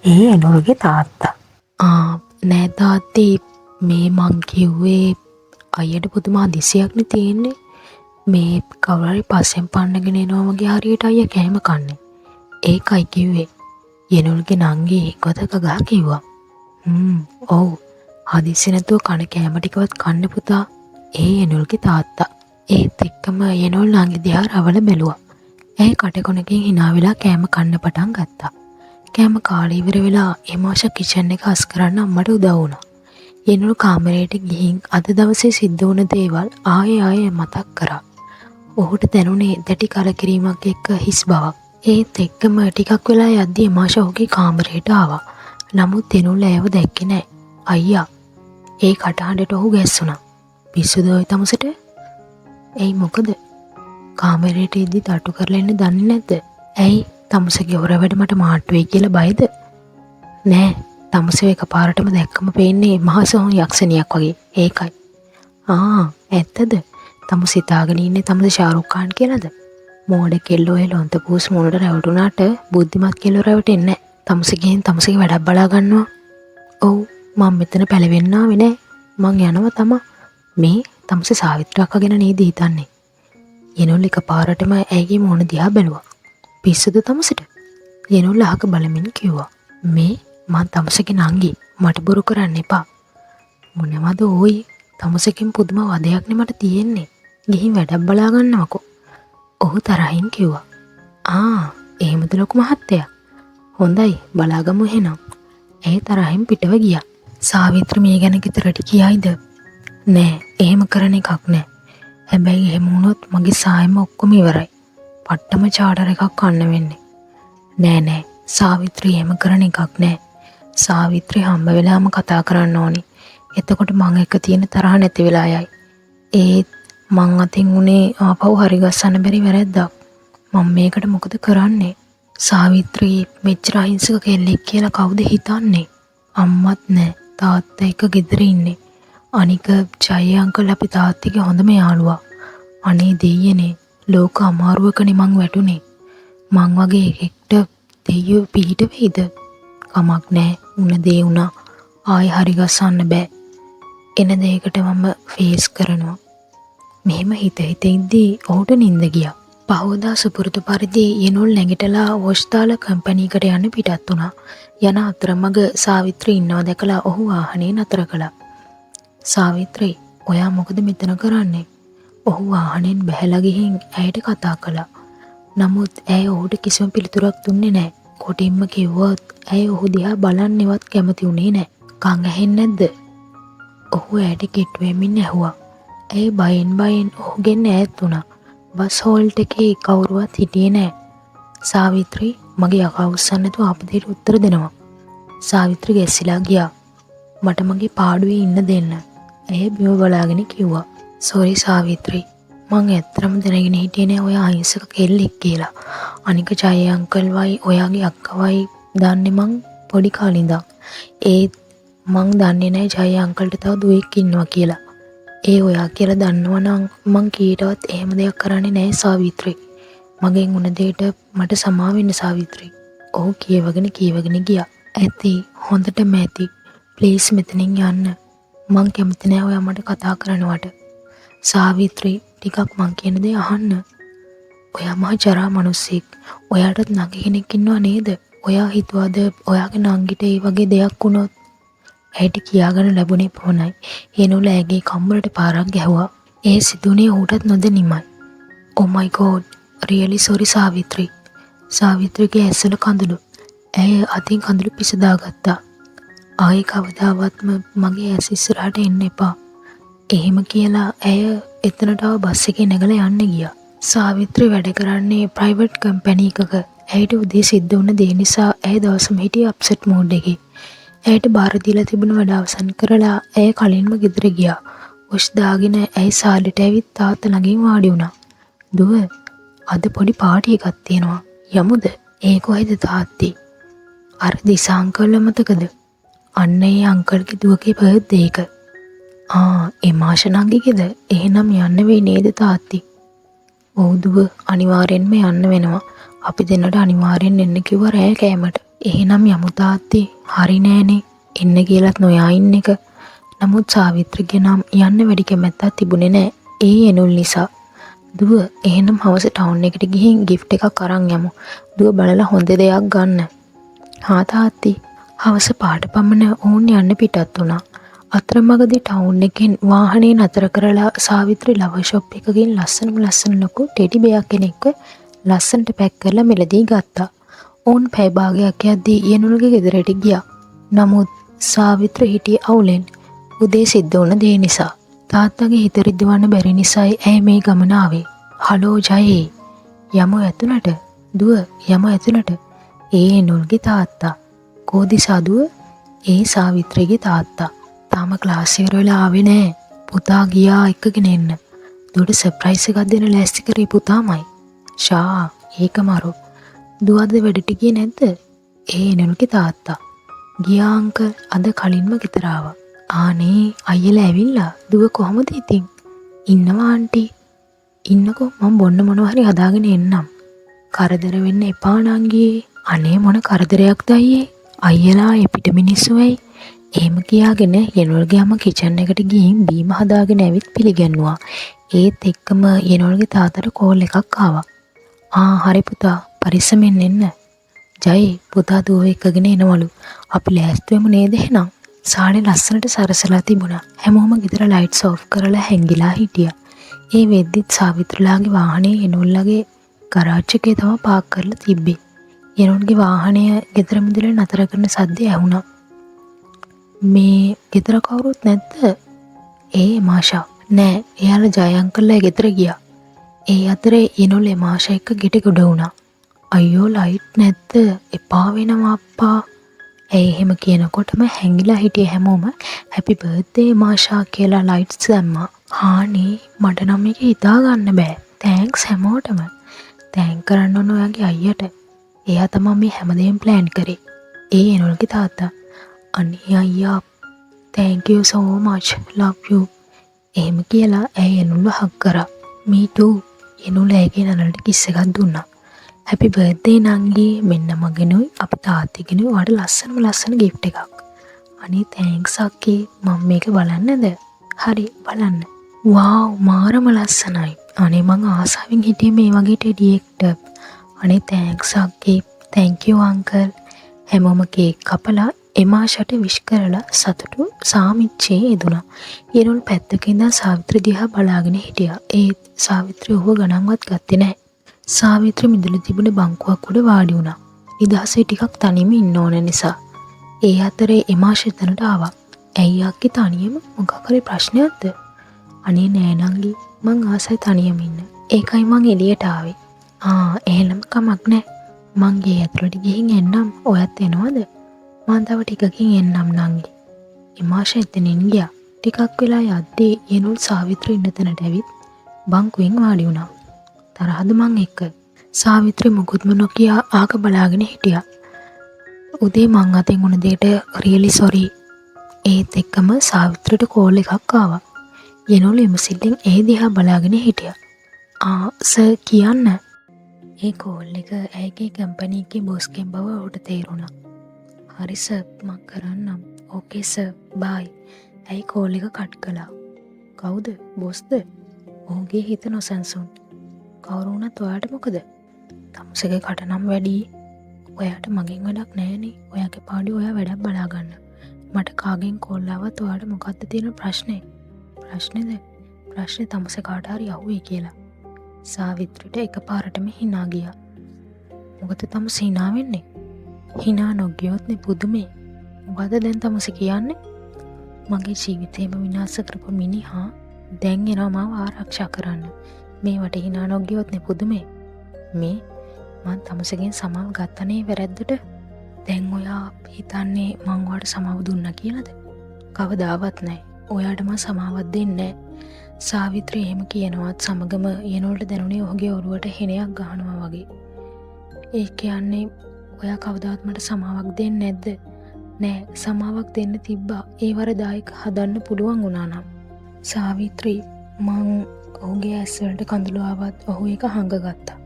ඒ යෙනුල්ගේ තාත්තා. ආ නෑ තාත්තේ, මේ මං කිව්වේ අයියට පුදුම හදිසියක්නේ තියෙන්නේ. මේ කවුරු හරි පස්සෙන් පන්නගෙන එනවා වගේ හරියට අයියා කෑම කන්නේ. ඒකයි කිව්වේ. යෙනුල්ගේ නංගි ගොතක ගහ කිව්වා. ඔව්, හදිස්සි නැතුව කන කෑම ටිකවත් කන්න පුතා. ඒ යෙනුල්ගේ තාත්තා. ඒත් එක්කම යෙනුල් නංගි දිහා රවල බැලුවා. ඇය කටකොනකින් හිනා වෙලා කෑම කන්න පටන් ගත්තා. කෑම කාලා ඉවර වෙලා එමාෂා කිචන් එක අස් කරන්න අම්මට උදව් වුණා. යෙනුල් කාමරයට ගිහින් අද දවසේ සිද්ධ වුණ දේවල් ආයෙ ආයෙ මතක් කරා. ඔහුට දැනුනේ දැඩි කලකිරීමක් එක්ක හිස් බවක්. ඒත් එක්කම ටිකක් වෙලා යද්දි එමාෂා ඔහුගේ කාමරයට ආවා. නමුත් යෙනුල් ඇයව දැක්කේ නෑ. අයියා. ඒ කටහඬට ඔහු ගැස්සුණා. පිස්සුද ඔය තමුසට? ඇයි මොකද? කාමරයට එද්දි තට්ටු කරලා එන්න දන්නේ නැද්ද? ඇයි තමුසගේ හොර වැඩ මට මාට්ටු වෙයි කියලා බයද? නෑ, තමුසෙව එකපාරටම දැක්කම පේන්නේ මහා සොහොන් යක්ෂණියක් වගේ. ඒකයි. ආ, ඇත්තද? තමුස හිතාගෙන ඉන්නේ තමුස ශාරුක් ખાන් කියලාද? මෝඩ කෙල්ලෝ ඔය ලොන්ත පූස් මූණට රැවටුණාට බුද්ධිමත් කෙල්ලෝ රැවටෙන්නේ නෑ. තමුස ගිහින් තමුසගේ වැඩක් බලා ගන්නවා. ඔව්, මං මෙතන පැලවෙන්න ආවේ නෑ. මං යනවා තමා. මේ තමුස සාවිත්‍රි අක්කා ගැන නේද හිතන්නේ? යෙනුල් එකපාරටම ඇයගේ මූණ දිහා බැලුවා. පිස්සුද තමුසට? යෙනුල් අහක බලමින් කිව්වා. මේ මං තමුසගේ නංගි, මට බොරු කරන්න එපා. මොනවද ඕයි, තමුසකින් පුදුම වදයක්නේ මට තියෙන්නේ. ගිහින් වැඩක් බලා ගන්නවකෝ. ඔහු තරහින් කිව්වා. ආ, එහෙමද ලොකු මහත්තයා? හොඳයි, බලාගමු එහෙනම්. ඇය තරහින් පිටව ගියා. සාවිත්‍රි මේ ගැන ගෙදරට කියයිද? නෑ, එහෙම කරන එකක් නෑ. හැබැයි එහෙම වුණොත් මගේ සායම ඔක්කොම ඉවරයි. පට්ටම චාටර් එකක් කන්න වෙන්නේ. නෑ නෑ, සාවිත්‍රි එහෙම කරන එකක් නෑ. සාවිත්‍රි හම්බ වෙලාම කතා කරන්න ඕනි. එතකොට මං එක්ක තියෙන තරහ නැති වෙලා යයි. ඒත් මං අතින් වුණේ ආපහු හරි ගස්සන්න බැරි වැරැද්දක්. මං මේකට මොකද කරන්නේ? සාවිත්‍රි මෙච්චර අහිංසක කෙල්ලෙක් කියලා කවුද හිතන්නේ? අම්මත් නෑ, තාත්තා එක්ක ගෙදර ඉන්නේ. අනික ජය අංකල් අපි තාත්තිගේ හොඳම යාළුවා. අනේ දෙයියනේ, ලෝක අමාරුවකනේ මං වැටුනේ. මං වගේ එකෙක්ට දෙයියෝ පිහිට වෙයිද? කමක් නෑ, උන දේ වුණා. ආයෙ හරි ගස්සන්න බෑ. එන දෙයකට මම ෆේස් කරනවා. මෙහෙම හිත හිත ඉද්දී ඔහුට නින්ද ගියා. පහුවදා සුපුරුදු පරිදි යනුල් නැගිටලා වොෂ් දාලා කම්පැනි එකට යන්න පිටත් වුණා. යන අතරමඟ සාවිත්‍රි ඉන්නවා දැකලා ඔහු වාහනේ නතර කළා. සාවිත්‍රි, ඔයා මොකද මෙතන කරන්නේ? ඔහු වාහනෙන් බැහැලා ගිහින් ඇයට කතා කළා. නමුත් ඇය ඔහුට කිසිම පිළිතුරක් දුන්නේ නෑ. කොටින්ම කිව්වොත් ඇය ඔහු දිහා බලන්නවත් කැමති වුණේ නෑ. කන් ඇහෙන්නේ නැද්ද? ඔහු ඇයට කිට්ටු වෙමින් ඇහුවා. ඇය බයෙන් බයෙන් ඔහුගෙන් ඈත් වුණා. බස් හෝල්ට් එකේ කවුරුවත් හිටියේ නෑ. සාවිත්‍රි, මගේ යකා උස්සන්න නැතුව ආපු දෙයට උත්තර දෙනවා. සාවිත්‍රි ගැස්සිලා ගියා. මට මගේ පාඩුවේ ඉන්න දෙන්න. ඇය බිම බලාගෙන කිව්වා. සෝරි සාවිත්‍රි, මං ඇත්තටම දැනගෙන හිටියේ නෑ ඔයා අහිංසක කෙල්ලෙක් කියලා. අනික ජය අංකල්වයි ඔයාගේ අක්කවයි දන්නේ මං පොඩි කාලේ ඉඳන්. ඒත් මං දන්නේ නෑ ජය අංකල්ට තව දුවෙක් ඉන්නවා කියලා. ඒ ඔයා කියලා දන්නවා නම් මං කීයටවත් එහෙම දෙයක් කරන්නේ නෑ සාවිත්‍රි. මගෙන් වුණ දෙයට මට සමා වෙන්න සාවිත්‍රි. ඔහු කියවගෙන කියවගෙන ගියා. ඇති, හොඳටම ඇති. ප්ලීස් මෙතනින් යන්න. මං කැමති නෑ ඔයා මට කතා කරනවට. සාවිත්‍රි, ටිකක් මං කියන දේ අහන්න. ඔයා මහා ජරා මනුස්සයෙක්. ඔයාටත් නංගි කෙනෙක් ඉන්නවා නේද? ඔයා හිතුවද ඔයාගේ නංගිට ඒ වගේ දෙයක් වුණොත්? ඇයට කියාගන්න ලැබුණේ පමණයි. එනුල ඇගේ කම්මලට පාරක් ගැහුවා. ඒ සිදුවුණේ ඔහුටත් නොදැනීමයි. Oh my god, really sorry Savitri. සාවිත්‍රිගේ ඇස්වල කඳුළු. ඇය අතින් කඳුළු පිසදාගත්තා. ආයේ කවදාවත්ම මගේ ඇස් ඉස්සරහට එන්න එපා. එහෙම කියලා ඇය එතනට ආව බස් එකේ නැගලා යන්න ගියා. සාවිත්‍රි වැඩ කරන්නේ ප්‍රයිවට් කම්පැනි එකක. ඇයට උදේ සිද්ධ වුණ දේ නිසා ඇය දවසම හිටියේ අප්සෙට් මූඩ් එකේ. ඇයට බාර දීලා තිබුණ වැඩ අවසන් කරලා ඇය කලින්ම ගෙදර ගියා. වොෂ් දාගෙන ඇය සාලෙට ඇවිත් තාත්තා ළඟින් වාඩි වුණා. දුව, අද පොඩි පාටි එකක් තියෙනවා. යමුද? ඒ කොහෙද තාත්තේ? අර දිසා අංකල්ව මතකද? අන්න ඒ අංකල්ගේ දුවගේ බර්ත්ඩේ එක. ආ, එමාෂ නංගිගේද? එහෙනම් යන්න වෙයි නේද තාත්තේ? ඔව් දුව, අනිවාර්යෙන්ම යන්න වෙනවා. අපි දෙන්නට අනිවාර්යෙන් එන්න කිව්වා රෑ කෑමට. එහෙනම් යමු තාත්තේ. හරි නෑනේ. එන්න කියලත් නොයා ඉන්න එක. නමුත් සාවිත්‍රිගේ නම් යන්න වැඩි කැමැත්තක් තිබුණේ නෑ. ඒ එනුල් නිසා. දුව, එහෙනම් හවස ටවුන් එකට ගිහින් ගිෆ්ට් එකක් අරන් යමු. දුව බලලා හොඳ දෙයක් ගන්න. හා තාත්තේ. හවස 5ට පමණ ඔවුන් යන්න පිටත් වුණා. අතරමඟදී ටවුන් එකෙන් වාහනේ නතර කරලා සාවිත්‍රි ලවර් ෂොප් එකකින් ලස්සනම ලස්සන ලොකු ටෙඩි බෙයා කෙනෙක්ව ලස්සනට පැක් කරලා මිලදී ගත්තා. ඔවුන් පැය භාගයක් යද්දී යනුල්ගේ ගෙදරට ගියා. නමුත් සාවිත්‍රි හිටියේ අවුලෙන්. උදේ සිද්ධ වුණ දේ නිසා. තාත්තගේ හිත රිදවන්න බැරි නිසායි ඇය මේ ගමන ආවේ. හලෝ ජයේ, යමු ඇතුළට. දුව, යමු ඇතුළට. ඒ එනුල්ගේ තාත්තා. කෝ දිසා දුව? ඒ සාවිත්‍රිගේ තාත්තා. තාම ක්ලාස් ඉවර වෙලා ආවේ නෑ. පුතා ගියා එක්කගෙන එන්න. දුවට සර්ප්‍රයිස් එකක් දෙන්න ලෑස්ති කරේ පුතාමයි. ෂා, ඒක මරු. දුව අද වැඩට ගියේ නැද්ද? ඒ එනුල්ගේ තාත්තා. ගියා අංකල්, අද කලින්ම ගෙදර ආවා. ආනේ අයියලා ඇවිල්ලා. දුව කොහොමද ඉතින්? ඉන්නවා ආන්ටි. ඉන්නකෝ මං බොන්න මොනවා හරි හදාගෙන එන්නම්. කරදර වෙන්න එපා නංගියේ. අනේ මොන කරදරයක්ද අයියේ? අයියලා එපිට මිනිස්සු ඇයි? එහෙම කියාගෙන යනුල්ගේ අම්මා කිචන් එකට ගිහින් බීම හදාගෙන ඇවිත් පිළිගැන්නුවා. ඒත් එක්කම යනුල්ගේ තාත්තට කෝල් එකක් ආවා. ආ හරි පුතා, පරිස්සමෙන් එන්න. ජයි, පුතා දුව එක්කගෙන එනවලු. අපි ලෑස්ති වෙමු නේද එහෙනම්? සාලේ ලස්සනට සරසලා තිබුණා. හැමෝම ගෙදර ලයිට්ස් ඔෆ් කරලා හැංගිලා හිටියා. ඒ වෙද්දිත් සාවිත්‍රිලාගේ වාහනය යෙනුල්ලගේ ගරාජ් එකේ තමයි පාක් කරලා තිබ්බේ. යෙනුල්ගේ වාහනය ගෙදර මිදුලේ නතර කරන සද්දේ ඇහුණා. මේ ගෙදර කවුරුත් නැද්ද? ඒ එමාෂා. නෑ, එයාලා ජය අංකල්ලා ගෙදර ගියා. ඒ අතරේ යෙනුල් එමාෂා එක්ක ගෙට ගොඩ වුණා. අයියෝ ලයිට් නැද්ද? එපා වෙනවා අප්පා. ඇයි එහෙම කියනකොටම හැංගිලා හිටිය හැමෝම හැපි බර්ත්ඩේ එමාෂා කියලා ලයිට්ස් දැම්මා. හානේ මට නම් මේක හිතා ගන්න බෑ. Thanks හැමෝටම. Thank කරන්න ඕන ඔයාගේ අයියට. එයා තමා මේ හැමදේම ප්ලෑන් කරේ. ඒ එනුල්ගේ තාත්තා. අනේ අයියා thank you so much, love you. එහෙම කියලා ඇය එනුල්ව හග් කරා. Me too. එනුල් ඇයගේ නළලට කිස් එකක් දුන්නා. හැපි බර්ත්ඩේ නංගි, මෙන්න මගෙනුයි අපේ තාත්තිගෙනුයි ඔයාට ලස්සනම ලස්සන ගිෆ්ට් එකක්. අනේ thanks අක්කේ, මම මේක බලන්නද? හරි බලන්න. වාව් මාරම ලස්සනයි. අනේ මං ආසාවෙන් හිටියේ මේ වගේ ටෙඩි එකට. අනේ thanks අක්කේ, thank you uncle. හැමෝම කේක් කපලා එමාෂට විශ් කරලා සතුටු සාමිච්චේ යෙදුණා. යෙනුල් පැත්තක ඉඳන් සාවිත්‍රි දිහා බලාගෙන හිටියා. ඒත් සාවිත්‍රි ඔහුව ගණන්වත් ගත්තේ නැහැ. සාවිත්‍රි මිදුලේ තිබුණ බංකුවක් උඩ වාඩි වුණා. නිදහසේ ටිකක් තනියම ඉන්න ඕන නිසා. ඒ අතරේ එමාෂ එතනට ආවා. ඇයි අක්කේ තනියම, මොකක් හරි ප්‍රශ්නයක්ද? අනේ නෑ නංගි, මං ආසයි තනියම ඉන්න. ඒකයි මං එළියට ආවේ. ආ එහෙනම් කමක් නෑ. මං ගේ ඇතුළට ගිහින් එන්නම්. ඔයත් එනවද? මං තව ටිකකින් එන්නම් නංගි. එමාෂ එතනින් ගියා. ටිකක් වෙලා යද්දී යෙනුල් සාවිත්‍රි ඉන්න තැනට ඇවිත් බංකුවෙන් වාඩි වුණා. තරහද මං එක්ක? සාවිත්‍රි මුකුත්ම නොකිය ආක බලාගෙන හිටියා. උදේ මං අතින් වුණ දෙයට රියලි සොරි. ඒත් එක්කම සාවිත්‍රිට කෝල් එකක් ආවා. යෙනුල් විමසිල්ලෙන් ඒ දිහා බලාගෙන හිටියා. ආ සර් කියන්න. ඒ කෝල් එක ඇයගේ කම්පැනි එකේ බොස්ගෙන් බව ඔහුට තේරුණා. හරි සර් මං කරන්නම්. ඕකේ සර් බායි. ඇයි කෝල් එක කට් කළා. කවුද? බොස්ද? ඔහුගේ හිත නොසන්සුන්. කවුරු වුණත් ඔයාට මොකද? තමුසෙගේ කට නම් වැඩි. ඔයාට මගෙන් වැඩක් නෑනේ. ඔයාගේ පාඩුවේ ඔයා වැඩක් බලාගන්න. මට කාගෙන් කෝල් ආවත් ඔයාට මොකද්ද තියෙන ප්‍රශ්නේ? ප්‍රශ්නේද? ප්‍රශ්නේ තමුසේ කාට හරි අහුවෙයි කියලා. සාවිත්‍රිට එකපාරටම හිනා ගියා. මොකද තමුසේ හිනා වෙන්නේ? හිනා නොගියොත් නේ පුදුමේ. මොකද දැන් තමුසේ කියන්නේ? මගේ ජීවිතේම විනාශ කරපු මිනිහා දැන් එනවා මාව ආරක්ෂා කරන්න. මේවට හිනා නොගියොත් නේ පුදුමේ. මේ මං තමුසෙගෙන් සමාව ගත්තනේ වැරැද්දට. දැන් ඔයා හිතන්නේ මං ඔයාට සමාව දුන්නා කියලාද? කවදාවත් නෑ. ඔයාට මං සමාවක් දෙන්නේ නෑ. සාවිත්‍රි එහෙම කියනවත් සමගම යෙනුල්ට දැනුනේ ඔහුගේ ඔළුවට හෙනයක් ගහනවා වගේ. ඒ කියන්නේ ඔයා කවදාවත් මට සමාවක් දෙන්නේ නැද්ද? නෑ, සමාවක් දෙන්න තිබ්බා. ඒ වරද ආයෙ හදන්න පුළුවන් වුණා නම්. සාවිත්‍රි මං ඔහුගේ ඇස් වලට කඳුළු ආවත් ඔහු ඒක හංගගත්තා.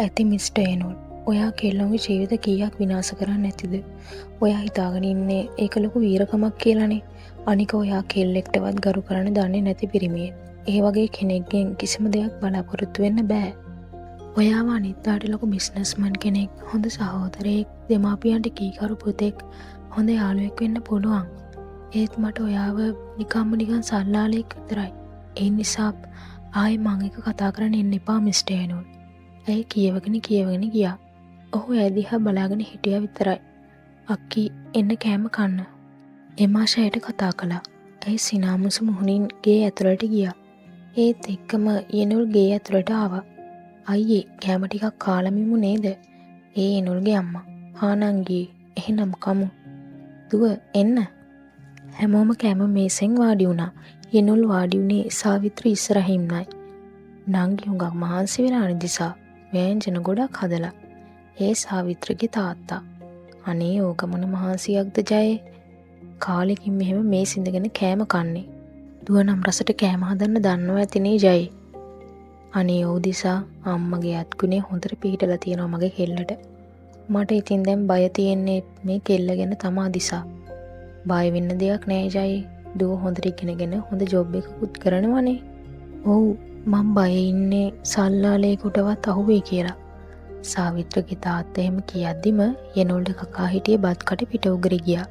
ඇති මිස්ටර් එනුල්. ඔයා කෙල්ලොන්ගේ ජීවිත කීයක් විනාශ කරන්න ඇතිද? ඔයා හිතාගෙන ඉන්නේ ඒක ලොකු වීරකමක් කියලානේ. අනික ඔයා කෙල්ලෙක්ටවත් ගරු කරන්න දන්නේ නැති පිරිමියෙක්. ඒ වගේ කෙනෙක්ගෙන් කිසිම දෙයක් බලාපොරොත්තු වෙන්න බෑ. ඔයාව අනිත් අයට ලොකු බිස්නස්මන් කෙනෙක්, හොඳ සහෝදරයෙක්, දෙමාපියන්ට කීකරු පුතෙක්, හොඳ යාළුවෙක් වෙන්න පුළුවන්. ඒත් මට ඔයාව නිකම්ම නිකන් සල්ලාලෙක් විතරයි. ඒ නිසා ආයෙ මං එක්ක කතා කරන්න එන්න එපා මිස්ටර් එනුල්. ඇය කියවගෙන කියවගෙන ගියා. ඔහු ඇය දිහා බලාගෙන හිටියා විතරයි. අක්කි එන්න කෑම කන්න. එමාෂ ඇයට කතා කළා. ඇය සිනාමුසු මුහුණින් ගේ ඇතුළට ගියා. ඒත් එක්කම යෙනුල් ගේ ඇතුළට ආවා. අයියේ කෑම ටිකක් කාලම ඉමු නේද? ඒ එනුල්ගේ අම්මා. හා නංගි එහෙනම් කමු. දුව එන්න. හැමෝම කෑම මේසෙන් වාඩි වුණා. යෙනුල් වාඩි වුණේ සාවිත්‍රි ඉස්සරහින්මයි. නංගි හුඟක් මහන්සි වෙලා දිසා. වෑංජන ගොඩක් හදලා. ඒ සාවිත්‍රිගේ තාත්තා. අනේ ඕක මොන මහන්සියක්ද ජයේ. කාලෙකින් මෙහෙම මේස් ඉඳගෙන කෑම කන්නේ. දුව නම් රසට කෑම හදන්න දන්නවා ඇතිනේ ජයේ. අනේ ඔව් දිසා, අම්මගේ අත්ගුණේ හොඳට පිහිටලා තියෙනවා මගේ කෙල්ලට. මට ඉතින් දැන් බය තියෙන්නේ මේ කෙල්ල ගැන තමා දිසා. බය වෙන්න දෙයක් නෑ ජයේ. දුව හොඳට ඉගෙනගෙන හොඳ ජොබ් එකකුත් කරනවනේ. ඔව් මං බයේ ඉන්නේ සල්ලාලේකුටවත් අහුවෙයි කියලා. සාවිත්‍රගේ තාත්තා එහෙම කියද්දිම යෙනුල්ට කකා හිටියේ බත් කට පිට උගරි ගියා.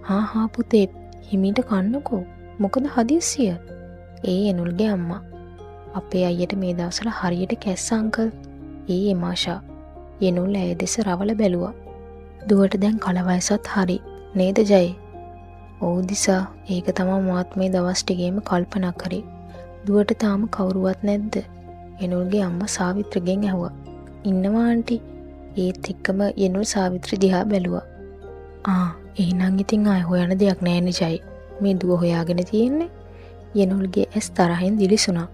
හා හා පුතේ හිමීට කන්නකෝ. මොකද හදිස්සිය? ඒ යෙනුල්ගේ අම්මා. අපේ අයියට මේ දවස්වල හරියට කැස්ස අංකල්. ඒ එමාෂා. යෙනුල් ඇය දෙස රවල බැලුවා. දුවට දැන් කලවයසත් හරි නේද ජයි? ඔව් දිසා, ඒක තමා මාත් මේ දවස් ටිකේම කල්පනා කරේ. දුවට තාම කවුරුවත් නැද්ද? යෙනුල්ගේ අම්මා සාවිත්‍රිගෙන් ඇහුවා. ඉන්නවා ආන්ටි. ඒත් එක්කම යෙනුල් සාවිත්‍රි දිහා බැලුවා. ආ, එහෙනම් ඉතින් ආයෙ හොයන දෙයක් නෑනේ ජයි. මේ දුව හොයාගෙන තියෙන්නේ. යෙනුල්ගේ ඇස් තරහෙන් දිලිසුණා.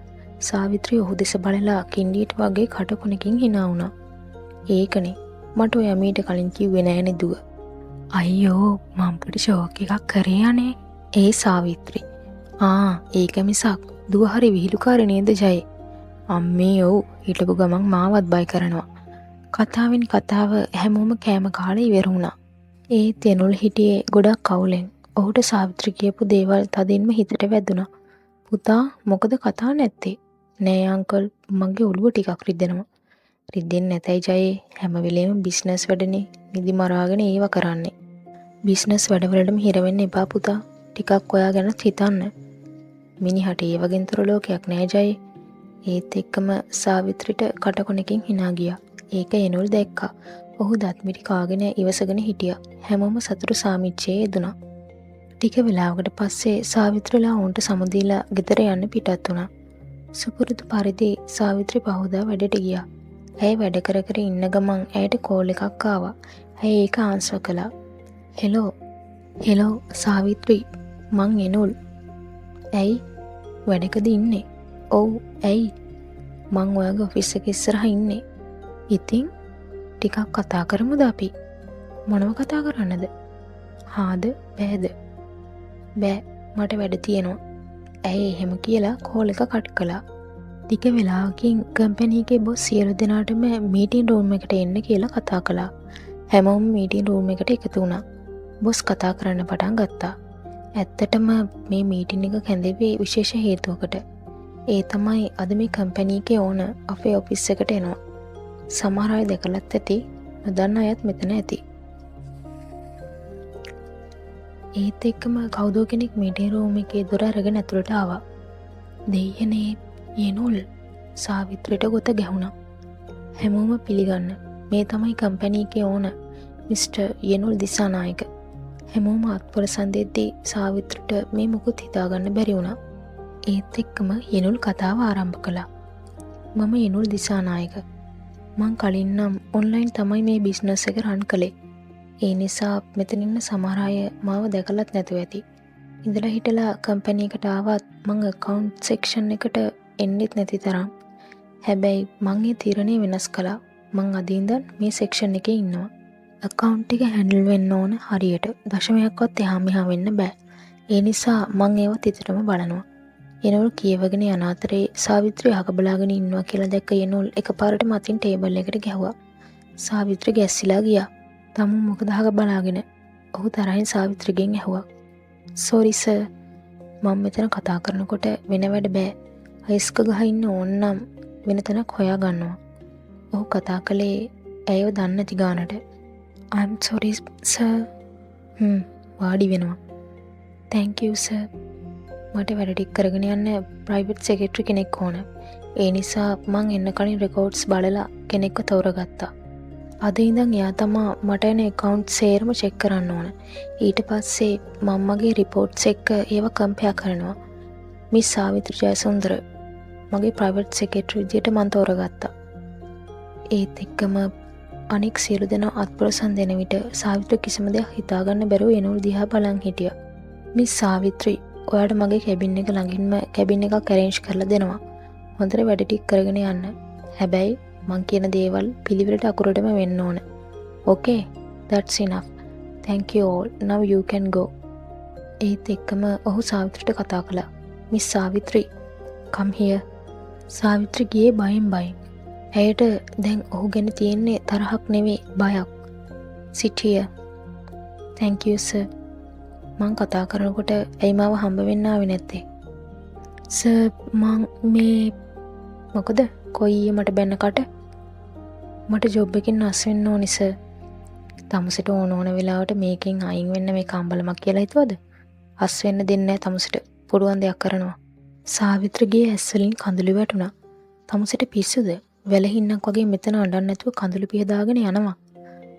සාවිත්‍රි ඔහු දෙස බලලා කින්ඩියට වගේ කටකොනකින් හිනා වුණා. ඒකනේ මට ඔයා මීට කලින් කිව්වේ නෑනේ දුව. අයියෝ, මං පොඩි ෂෝක් එකක් කරේ අනේ. ඒ සාවිත්‍රි. ආ, ඒක මිසක් දුව හරි විහිළුකාරී නේද ජයි? අම්මේ ඔව්, හිටපු ගමන් මාවත් බය කරනවා. කතාවෙන් කතාව හැමෝම කෑම කාලා ඉවර වුණා. ඒත් යෙනුල් හිටියේ ගොඩක් කවුලෙන්. ඔහුට සාවිත්‍රි කියපු දේවල් තදින්ම හිතට වැදුනා. පුතා, මොකද කතා නැත්තේ? නෑ අංකල්, මගේ ඔළුව ටිකක් රිදෙනවා. රිදෙන්නේ නැතයි ජයේ, හැම වෙලේම බිස්නස් වැඩනේ, නිදි මරාගෙන ඒව කරන්නේ. බිස්නස් වැඩවලටම හිර වෙන්න එපා පුතා. ටිකක් ඔයා ගැනත් හිතන්න. මිනිහට ඒ වගේන් තොර ලෝකයක් නෑ ජයේ. ඒත් එක්කම සාවිත්‍රිට කටකොනකින් හිනා ගියා. ඒක යෙනුල් දැක්කා. ඔහු දත් මිටි කාගෙන ඉවසගෙන හිටියා. හැමෝම සතුටු සාමිච්චියේ යෙදුනා. ටික වෙලාවකට පස්සේ සාවිත්‍රිලා ඔවුන්ට සමුදීලා ගෙදර යන්න පිටත් වුණා. සුපුරුදු පරිදි සාවිත්‍රි පහුදා වැඩට ගියා. ඇය වැඩ කර කර ඉන්න ගමන් ඇයට කෝල් එකක් ආවා. ඇය ඒක ආන්සර් කළා. හෙලෝ. හෙලෝ සාවිත්‍රි, මං එනුල්. ඇයි වැඩකද ඉන්නේ? ඔව්. ඇයි? මං ඔයාගේ ඔෆිස් එක ඉස්සරහා ඉන්නේ. ඉතින් ටිකක් කතා කරමුද අපි? මොනව කතා කරන්නද? හාද බෑද? බෑ, මට වැඩ තියෙනවා. ඇය එහෙම කියලා කෝල් එක කට් කළා. ටික වෙලාවකින් කම්පැනි එකේ බොස් සියලු දෙනාටම මීටින් රූම් එකට එන්න කියලා කතා කළා. හැමෝම මීටින් රූම් එකට එකතු වුණා. බොස් කතා කරන්න පටන් ගත්තා. ඇත්තටම මේ මීටින් එක කැඳෙව්වේ විශේෂ හේතුවකට. ඒ තමයි අද මේ කම්පැනි එකේ ඕනර් අපේ ඔෆිස් එකට එනවා. සමහර අය දැකලත් ඇති, නොදන්න අයත් මෙතන ඇති. ඒත් එක්කම කවුදෝ කෙනෙක් මීටින් රූම් එකේ දොර අරගෙන ඇතුළට ආවා. දෙයියනේ, යෙනුල්. සාවිත්‍රිට ගොත ගැහුණා. හැමෝම පිළිගන්න. මේ තමයි කම්පැනි එකේ ඕනර් මිස්ටර් යෙනුල් දිසානායක. හැමෝම අත්පොළසන් දෙද්දී සාවිත්‍රිට මේ මොකුත් හිතාගන්න බැරි වුණා. ඒත් එක්කම යෙනුල් කතාව ආරම්භ කළා. මම යෙනුල් දිසානායක. මං කලින් නම් ඔන්ලයින් තමයි මේ බිස්නස් එක රන් කළේ. ඒ නිසා මෙතන ඉන්න සමහර අය මාව දැකලත් නැතුව ඇති. ඉඳලා හිටලා කම්පැනි එකට ආවත් මං ඇකවුන්ට් සෙක්ෂන් එකට එන්නෙත් නැති තරම්. හැබැයි මං ඒ තීරණය වෙනස් කළා. මං අද ඉඳන් මේ සෙක්ෂන් එකේ ඉන්නවා. ඇකවුන්ට් ටික හැන්ඩල් වෙන්න ඕන හරියට. දශමයක්වත් එහා මෙහා වෙන්න බෑ. ඒ නිසා මං ඒවත් හිතටම බලනවා. යෙනුල් කියවගෙන යන අතරේ සාවිත්‍රි අහක බලාගෙන ඉන්නවා කියලා දැක්ක යෙනුල් එකපාරටම අතින් ටේබල් එකට ගැහුවා. සාවිත්‍රි ගැස්සිලා ගියා. තමුන් මොකද අහක බලාගෙන? ඔහු තරහින් සාවිත්‍රිගෙන් ඇහුවා. සෝරි සර්, මං මෙතන කතා කරනකොට වෙන වැඩ බෑ. අයිස්ක ගහ ඉන්න ඕන නම් වෙන තැනක් හොයා ගන්නවා. ඔහු කතා කළේ ඇයව දන්නේ නැති ගානට. I'm sorry sir. වාඩි වෙනවා. Thank you sir. මට වැඩ ටික කරගෙන යන්න ප්‍රයිවට් සෙක්‍රටරි කෙනෙක් ඕන. ඒ නිසා මං එන්න කලින් රෙකෝඩ්ස් බලලා කෙනෙක්ව තෝරගත්තා. අද ඉඳන් එයා තමා මට එන ඇකවුන්ට් සේරම චෙක් කරන්න ඕන. ඊට පස්සේ මං මගේ රිපෝට්ස් එක්ක ඒවා කම්පෙයාර් කරනවා. මිස් සාවිත්‍රි ජයසුන්දර මගේ ප්‍රයිවට් සෙක්‍රටරි විදියට මං තෝරගත්තා. ඒත් එක්කම අනෙක් සියලු දෙනා අත්පොළසන් දෙන විට සාවිත්‍රි කිසිම දෙයක් හිතාගන්න බැරුව එනුල් දිහා බලන් හිටියා. මිස් සාවිත්‍රි, ඔයාට මගේ කැබින් එක ළඟින්ම කැබින් එකක් ඇරේන්ජ් කරලා දෙනවා. හොඳට වැඩ ටික කරගෙන යන්න. හැබැයි මං කියන දේවල් පිළිවෙලට අකුරටම වෙන්න ඕන. Okay, that's enough. Thank you all. Now you can go. ඒත් එක්කම ඔහු සාවිත්‍රිට කතා කළා. Miss Savitri, come here. Savitri ගියේ බයෙන් බයෙන්. ඇයට දැන් ඔහු ගැන තියෙන්නේ තරහක් නෙවෙයි, බයක්. Sit here. Thank you sir. මං කතා කරනකොට ඇයි මාව හම්බ වෙන්න ආවේ නැත්තේ? සර්, මං මේ මොකද කොයි ඊයේ මට බැන්න කට? මට ජොබ් එකෙන් අස් වෙන්න ඕනි සර්. තමුසෙට ඕන ඕන වෙලාවට මේකෙන් අයින් වෙන්න මේ කම්බලමක් කියලා හිතුවද? අස් වෙන්න දෙන්නේ නැහැ තමුසෙට. පුළුවන් දෙයක් කරනවා. සාවිත්‍රිගේ ඇස් වලින් කඳුළු වැටුණා. තමුසෙට පිස්සුද? වැලහින්නක් වගේ මෙතන අඬන්න නැතුව කඳුළු පිහදාගෙන යනවා.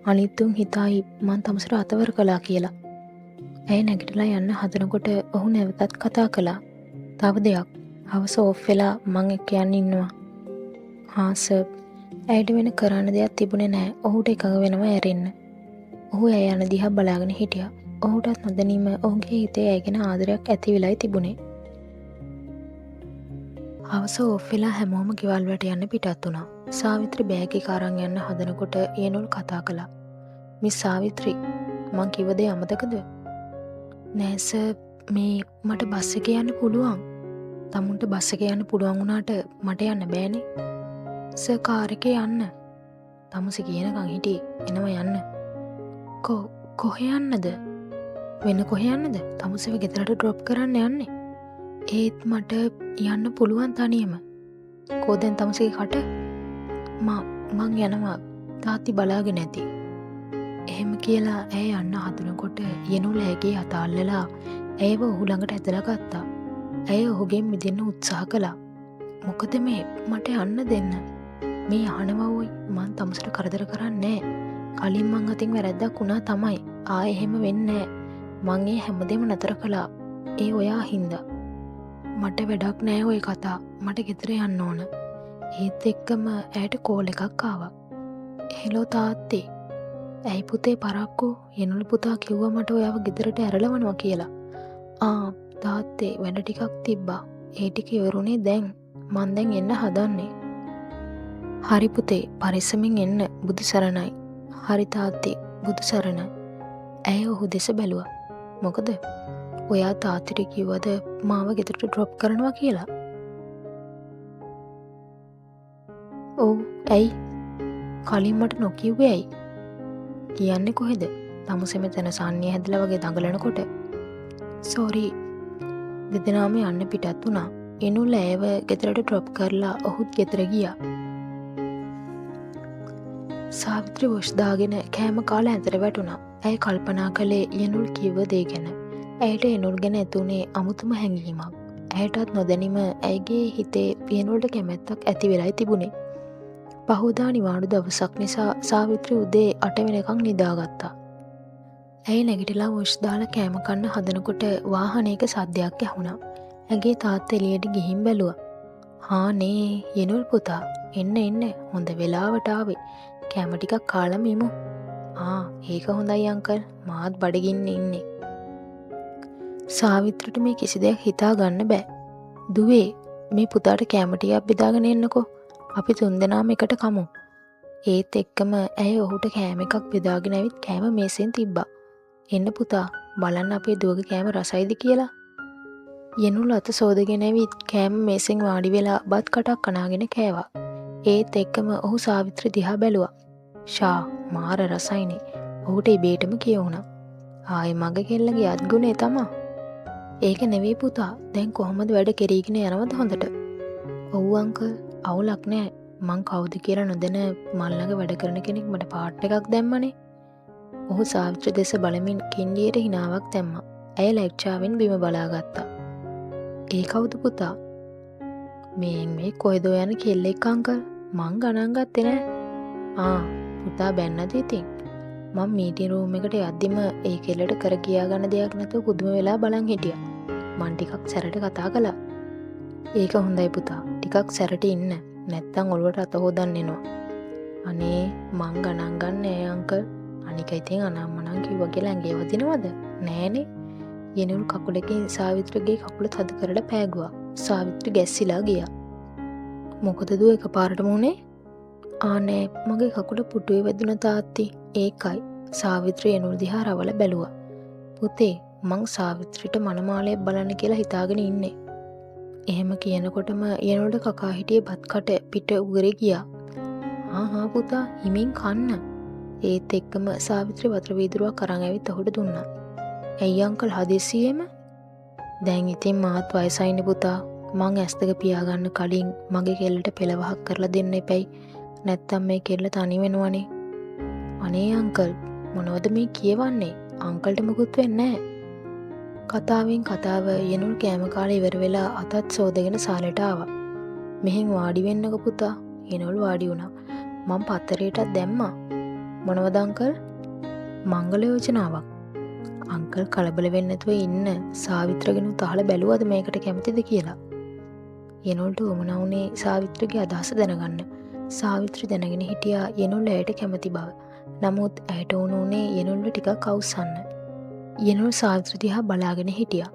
අනිත් උන් හිතායි මං තමුසෙට අතවර කළා කියලා. ඇය නැගිටලා යන්න හදනකොට ඔහු නැවතත් කතා කළා. තව දෙයක්. හවස ඕෆ් වෙලා මං එක්ක යන්න ඉන්නවා. හා සර්. ඇයට වෙන කරන්න දෙයක් තිබුණේ නෑ. ඔහුට එකඟ වෙනවා ඇරෙන්න. ඔහු ඇය යන දිහා බලාගෙන හිටියා. ඔහුටත් නොදැනීම ඔහුගේ හිතේ ඇය ගැන ආදරයක් ඇති වෙලයි තිබුණේ. හවස ඕෆ් වෙලා හැමෝම ගෙවල් වලට යන්න පිටත් වුණා. සාවිත්‍රි බෑග් එක අරන් යන්න හදනකොට යනුල් කතා කළා. මිස් සාවිත්‍රි, මං කිව්ව දේ අමතකද? නෑ සර්, මේ මට බස් එකේ යන්න පුළුවන්. තමුන්ට බස් එකේ යන්න පුළුවන් වුණාට මට යන්න බෑනේ. සර් කාර් එකේ යන්න. තමුසේ කියනකන් හිටියේ. එනවා යන්න. කොහෙ යන්නද? වෙන කොහෙ යන්නද? තමුසේව ගෙදරට ඩ්‍රොප් කරන්න යන්නේ. ඒත් මට යන්න පුළුවන් තනියම. කෝ දැන් තමුසේගේ කට? මං යනවා. තාත්ති බලාගෙන ඇති. එහෙම කියලා ඇය යන්න හදනකොට යනුල් ඇයගේ අත අල්ලලා ඇයව ඔහු ළඟට ඇදලා ගත්තා. ඇය ඔහුගෙන් මිදෙන්න උත්සාහ කළා. මොකද මේ මට යන්න දෙන්න. මේ අහනවා ඔයි, මං තමුසට කරදර කරන්නේ නෑ. කලින් මං අතින් වැරැද්දක් වුණා තමයි. ආයෙ එහෙම වෙන්නේ නෑ. මං ඒ හැමදේම නතර කළා. ඒ ඔයා හින්දා. මට වැඩක් නෑ ඔය කතා. මට ගෙදර යන්න ඕන. ඒත් එක්කම ඇයට කෝල් එකක් ආවා. හෙලෝ තාත්තේ. ඇයි පුතේ පරක්කු? යනුල් පුතා කිව්වා මට ඔයාව ගෙදරට ඇරලවනවා කියලා. ආ තාත්තේ වැඩ ටිකක් තිබ්බා. ඒ ටික ඉවරුනේ දැන්. මං දැන් එන්න හදන්නේ. හරි පුතේ, පරිස්සමින් එන්න. බුදු සරණයි. හරි තාත්තේ, බුදු සරණයි. ඇය ඔහු දෙස බැලුවා. මොකද? ඔයා තාත්තට කිව්වද මාව ගෙදරට ඩ්‍රොප් කරනවා කියලා? ඔව්. ඇයි? කලින් මට නොකිව්වේ ඇයි? කියන්නේ කොහෙද? තමුසේ මෙතන සන්නිය හැදලා වගේ දඟලනකොට. සෝරි. දෙදෙනාම යන්න පිටත් වුණා. එනුල් ඇයව ගෙදරට ඩ්‍රොප් කරලා ඔහුත් ගෙදර ගියා. සාවිත්‍රි වොෂ් දාගෙන කෑම කාලා ඇඳට වැටුණා. ඇය කල්පනා කළේ යනුල් කිව්ව දේ ගැන. ඇයට එනුල් ගැන ඇතුණේ අමුතුම හැඟීමක්. ඇයටත් නොදැනීම ඇයගේ හිතේ යනුල්ට කැමැත්තක් ඇති වෙලයි තිබුණේ. පහුවදා නිවාඩු දවසක් නිසා සාවිත්‍රි උදේ 8 වෙනකන් නිදාගත්තා. ඇය නැගිටලා වොෂ් දාලා කෑම කන්න හදනකොට වාහනයක සද්දයක් ඇහුණා. ඇගේ තාත්තා එළියට ගිහින් බැලුවා. හා නේ යනුල් පුතා, එන්න එන්න, හොඳ වෙලාවට ආවේ. කෑම ටිකක් කාලම ඉමු. ආ ඒක හොඳයි අංකල්, මාත් බඩගින්නේ ඉන්නේ. සාවිත්‍රිට මේ කිසි දෙයක් හිතා ගන්න බෑ. දුවේ මේ පුතාට කෑම ටිකක් බෙදාගෙන එන්නකෝ. අපි තුන්දෙනාම එකට කමු. ඒත් එක්කම ඇය ඔහුට කෑම එකක් බෙදාගෙන ඇවිත් කෑම මේසෙන් තිබ්බා. එන්න පුතා, බලන්න අපේ දුවගේ කෑම රසයිද කියලා. යනුල් අත සෝදගෙන ඇවිත් කෑම මේසෙන් වාඩි වෙලා බත් කටක් කනාගෙන කෑවා. ඒත් එක්කම ඔහු සාවිත්‍රි දිහා බැලුවා. ෂා, මාර රසයිනේ. ඔහුට ඉබේටම කියවුණා. ආයේ මගේ කෙල්ලගේ අත්ගුණේ තමා. ඒක නෙවෙයි පුතා, දැන් කොහොමද වැඩ කෙරීගෙන යනවද හොඳට? ඔව් අංකල්, අවුලක් නෑ. මං කවුද කියලා නොදැන මං ළඟ වැඩ කරන කෙනෙක් මට පාට් එකක් දැම්මනේ. ඔහු සාවිත්‍රි දෙස බලමින් කින්ඩියට හිනාවක් දැම්මා. ඇය ලැජ්ජාවෙන් බිම බලාගත්තා. ඒ කවුද පුතා? මේ කොහෙදෝ යන කෙල්ලෙක් අංකල්. මං ගණන් ගත්තේ නෑ. ආ පුතා බැන්නද ඉතින්? මං මීටින් රූම් එකට යද්දිම ඒ කෙල්ලට කර කියා ගන්න දෙයක් නැතුව පුදුම වෙලා බලන් හිටියා. මං ටිකක් සැරට කතා කළා. ඒක හොඳයි පුතා. ටිකක් සැරට ඉන්න. නැත්තම් ඔළුවට අත හොදන්න එනවා. අනේ මං ගණන් ගන්න නෑ අංකල්. අනික ඉතින් අනම්මනම් කිව්වා කියලා ඇඟේ වදිනවද? නෑනේ. යනුල් කකුලකින් සාවිත්‍රිගේ කකුල තද කරලා පෑගුවා. සාවිත්‍රි ගැස්සිලා ගියා. මොකද දුව එකපාරටම උනේ? ආ නෑ, මගේ කකුල පුටුවේ වැදුන තාත්ති. ඒකයි. සාවිත්‍රි යනුල් දිහා රවලා බැලුවා. පුතේ මං සාවිත්‍රිට මනමාලයක් බලන්න කියලා හිතාගෙන ඉන්නේ. එහෙම කියනකොටම යනුල්ට කකා හිටියේ බත් කට පිට උගරේ ගියා. හා හා පුතා හිමින් කන්න. ඒත් එක්කම සාවිත්‍රි වතුර වීදුරුවක් අරන් ඇවිත් ඔහුට දුන්නා. ඇයි අංකල් හදිස්සියෙම? දැන් ඉතින් මාත් වයසයිනේ පුතා. මං ඇස් දෙක පියාගන්න කලින් මගේ කෙල්ලට පෙළවහක් කරලා දෙන්න එපැයි. නැත්තම් මේ කෙල්ල තනි වෙනවනේ. අනේ අංකල් මොනවද මේ කියවන්නේ? අංකල්ට මුකුත් වෙන්නේ නෑ. කතාවෙන් කතාව යනුල් කෑම කාලේ ඉවර වෙලා අතත් සෝදගෙන සාලට ආවා. මෙහෙන් වාඩි වෙන්නකෝ පුතා. යනුල් වාඩි වුණා. මං පත්තරේටත් දැම්මා. මොනවද අංකල්? මංගල යෝජනාවක්. අංකල් කලබල වෙන්නේ නැතුව ඉන්න. සාවිත්‍රගෙනුත් අහලා බැලුවද මේකට කැමතිද කියලා? යනුල්ට උවමනා වුණේ සාවිත්‍රගේ අදහස දැනගන්න. සාවිත්‍රි දැනගෙන හිටියා යනුල් ඇයට කැමති බව. නමුත් ඇයට ඕන වුණේ යනුල්ව ටිකක් අවුස්සන්න. යනුල් සාවිත්‍රි දිහා බලාගෙන හිටියා.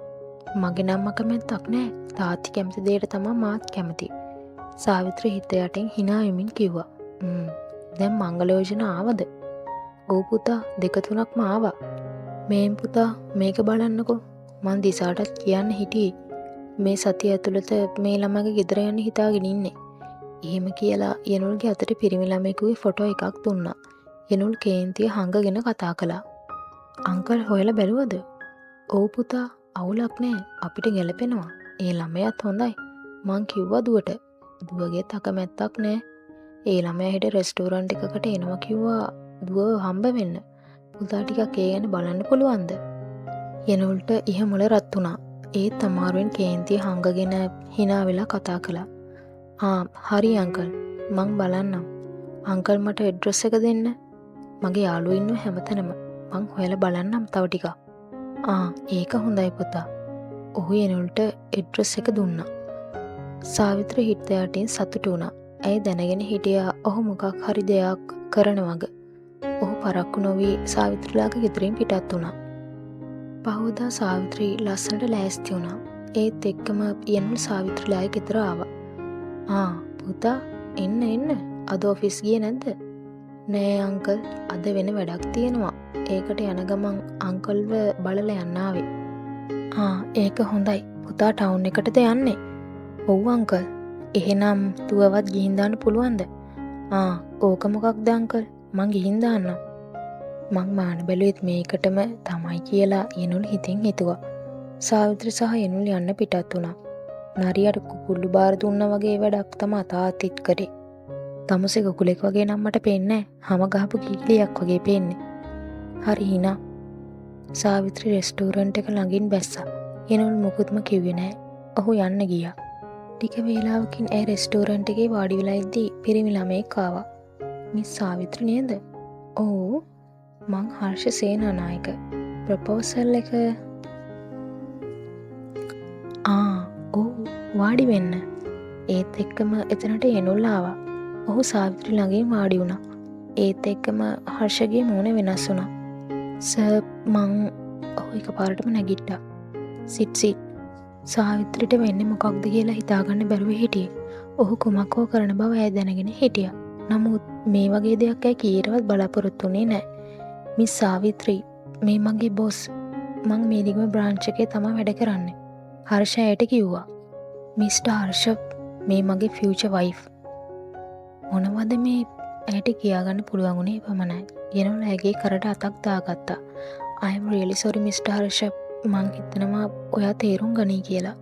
මගේ නම් අකමැත්තක් නෑ. තාත්ති කැමති දෙයට තමා මාත් කැමති. සාවිත්‍රි හිත යටින් හිනා වෙමින් කිව්වා. දැන් මංගල යෝජනා ආවද? ඔව් පුතා, දෙක තුනක්ම ආවා. මේන් පුතා මේක බලන්නකෝ. මං දිසාටත් කියන්න හිටියේ. මේ සතිය ඇතුළත මේ ළමගේ ගෙදර යන්න හිතාගෙන ඉන්නේ. එහෙම කියලා යනුල්ගේ අතට පිරිමි ළමයෙකුගේ ෆොටෝ එකක් දුන්නා. යනුල් කේන්තිය හංගගෙන කතා කළා. අංකල් හොයලා බැලුවද? ඔව් පුතා, අවුලක් නෑ. අපිට ගැලපෙනවා. ඒ ළමයාත් හොඳයි. මං කිව්වා දුවට. දුවගේත් අකමැත්තක් නෑ. ඒ ළමයා හෙට රෙස්ටෝරන්ට් එකකට එනවා කිව්වා දුවව හම්බ වෙන්න. පුතා ටිකක් ඒ ගැන බලන්න පුළුවන්ද? යනුල්ට ඉහමුල රත් වුණා. ඒත් අමාරුවෙන් කේන්තිය හංගගෙන හිනා වෙලා කතා කළා. ආ හරි අංකල්, මං බලන්නම්. අංකල් මට ඇඩ්‍රස් එක දෙන්න. මගේ යාළුවෝ ඉන්නවා හැමතැනම. මං හොයලා බලන්නම් තව ටිකක්. ආ ඒක හොඳයි පුතා. ඔහු යනුල්ට ඇඩ්‍රස් එක දුන්නා. සාවිත්‍රි හිත යටින් සතුටු වුණා. ඇය දැනගෙන හිටියා ඔහු මොකක් හරි දෙයක් කරන වග. ඔහු පරක්කු නොවී සාවිත්‍රිලාගේ ගෙදරින් පිටත් වුණා. පහුවදා සාවිත්‍රි ලස්සනට ලෑස්ති වුණා. ඒත් එක්කම යනුල් සාවිත්‍රිලාගේ ගෙදර ආවා. ආ පුතා එන්න එන්න. අද ඔෆිස් ගියේ නැද්ද? නෑ අංකල්, අද වෙන වැඩක් තියෙනවා. ඒකට යන ගමන් අංකල්ව බලලා යන්න ආවේ. ආ ඒක හොඳයි. පුතා ටවුන් එකටද යන්නේ? ඔව් අංකල්. එහෙනම් දුවවත් ගිහින් දාන්න පුළුවන්ද? ආ ඕක මොකක්ද අංකල්? මං ගිහින් දාන්නම්. මං මාන බැලුවෙත් මේකටම තමයි කියලා යනුල් හිතින් හිතුවා. සාවිත්‍රි සහ යනුල් යන්න පිටත් වුණා. නරියට කුකුල්ලු බාර දුන්නා වගේ වැඩක් තමා තාත්තිත් කරේ. තමුසේ කුකුලෙක් වගේ නම් මට පේන්නේ නෑ. හම ගහපු කිකිලියක් වගේ පේන්නේ. හරි හිනා. සාවිත්‍රි රෙස්ටෝරන්ට් එක ළඟින් බැස්සා. යනුල් මොකුත්ම කිව්වේ නෑ. ඔහු යන්න ගියා. ටික වේලාවකින් ඇය රෙස්ටෝරන්ට් එකේ වාඩි වෙලා ඉද්දී පිරිමි ළමයෙක් ආවා. මිස් සාවිත්‍රි නේද? ඔව්. මං හර්ෂ සේනානායක. ප්‍රොපෝසල් එක ආ ඔව් වාඩි වෙන්න. ඒත් එක්කම එතනට යනුල් ආවා. ඔහු සාවිත්‍රි ළඟින් වාඩි වුණා. ඒත් එක්කම හර්ෂගේ මූණ වෙනස් වුණා. සර් මං ඔහු එකපාරටම නැගිට්ටා. Seat seat. සාවිත්‍රිට වෙන්නේ මොකක්ද කියලා හිතාගන්න බැරුව හිටියේ. ඔහු කුමක් හෝ කරන බව ඇය දැනගෙන හිටියා. නමුත් මේ වගේ දෙයක් ඇය කීයටවත් බලාපොරොත්තු වුණේ නෑ. මිස් සාවිත්‍රි, මේ මගේ බොස්. මං මීරිගම බ්‍රාන්ච් එකේ තමා වැඩ කරන්නේ. හර්ෂ ඇයට කිව්වා. මිස්ටර් හර්ෂ, මේ මගේ ෆියුචර් වයිෆ්. මොනවද මේ ඇයට කියාගන්න පුළුවන් වුණේ පමණයි. යනුල් ඇගේ කරට අතක් දාගත්තා. I am really sorry Mr. Harsha. මං හිතනවා ඔයා තේරුම් ගනී කියලා.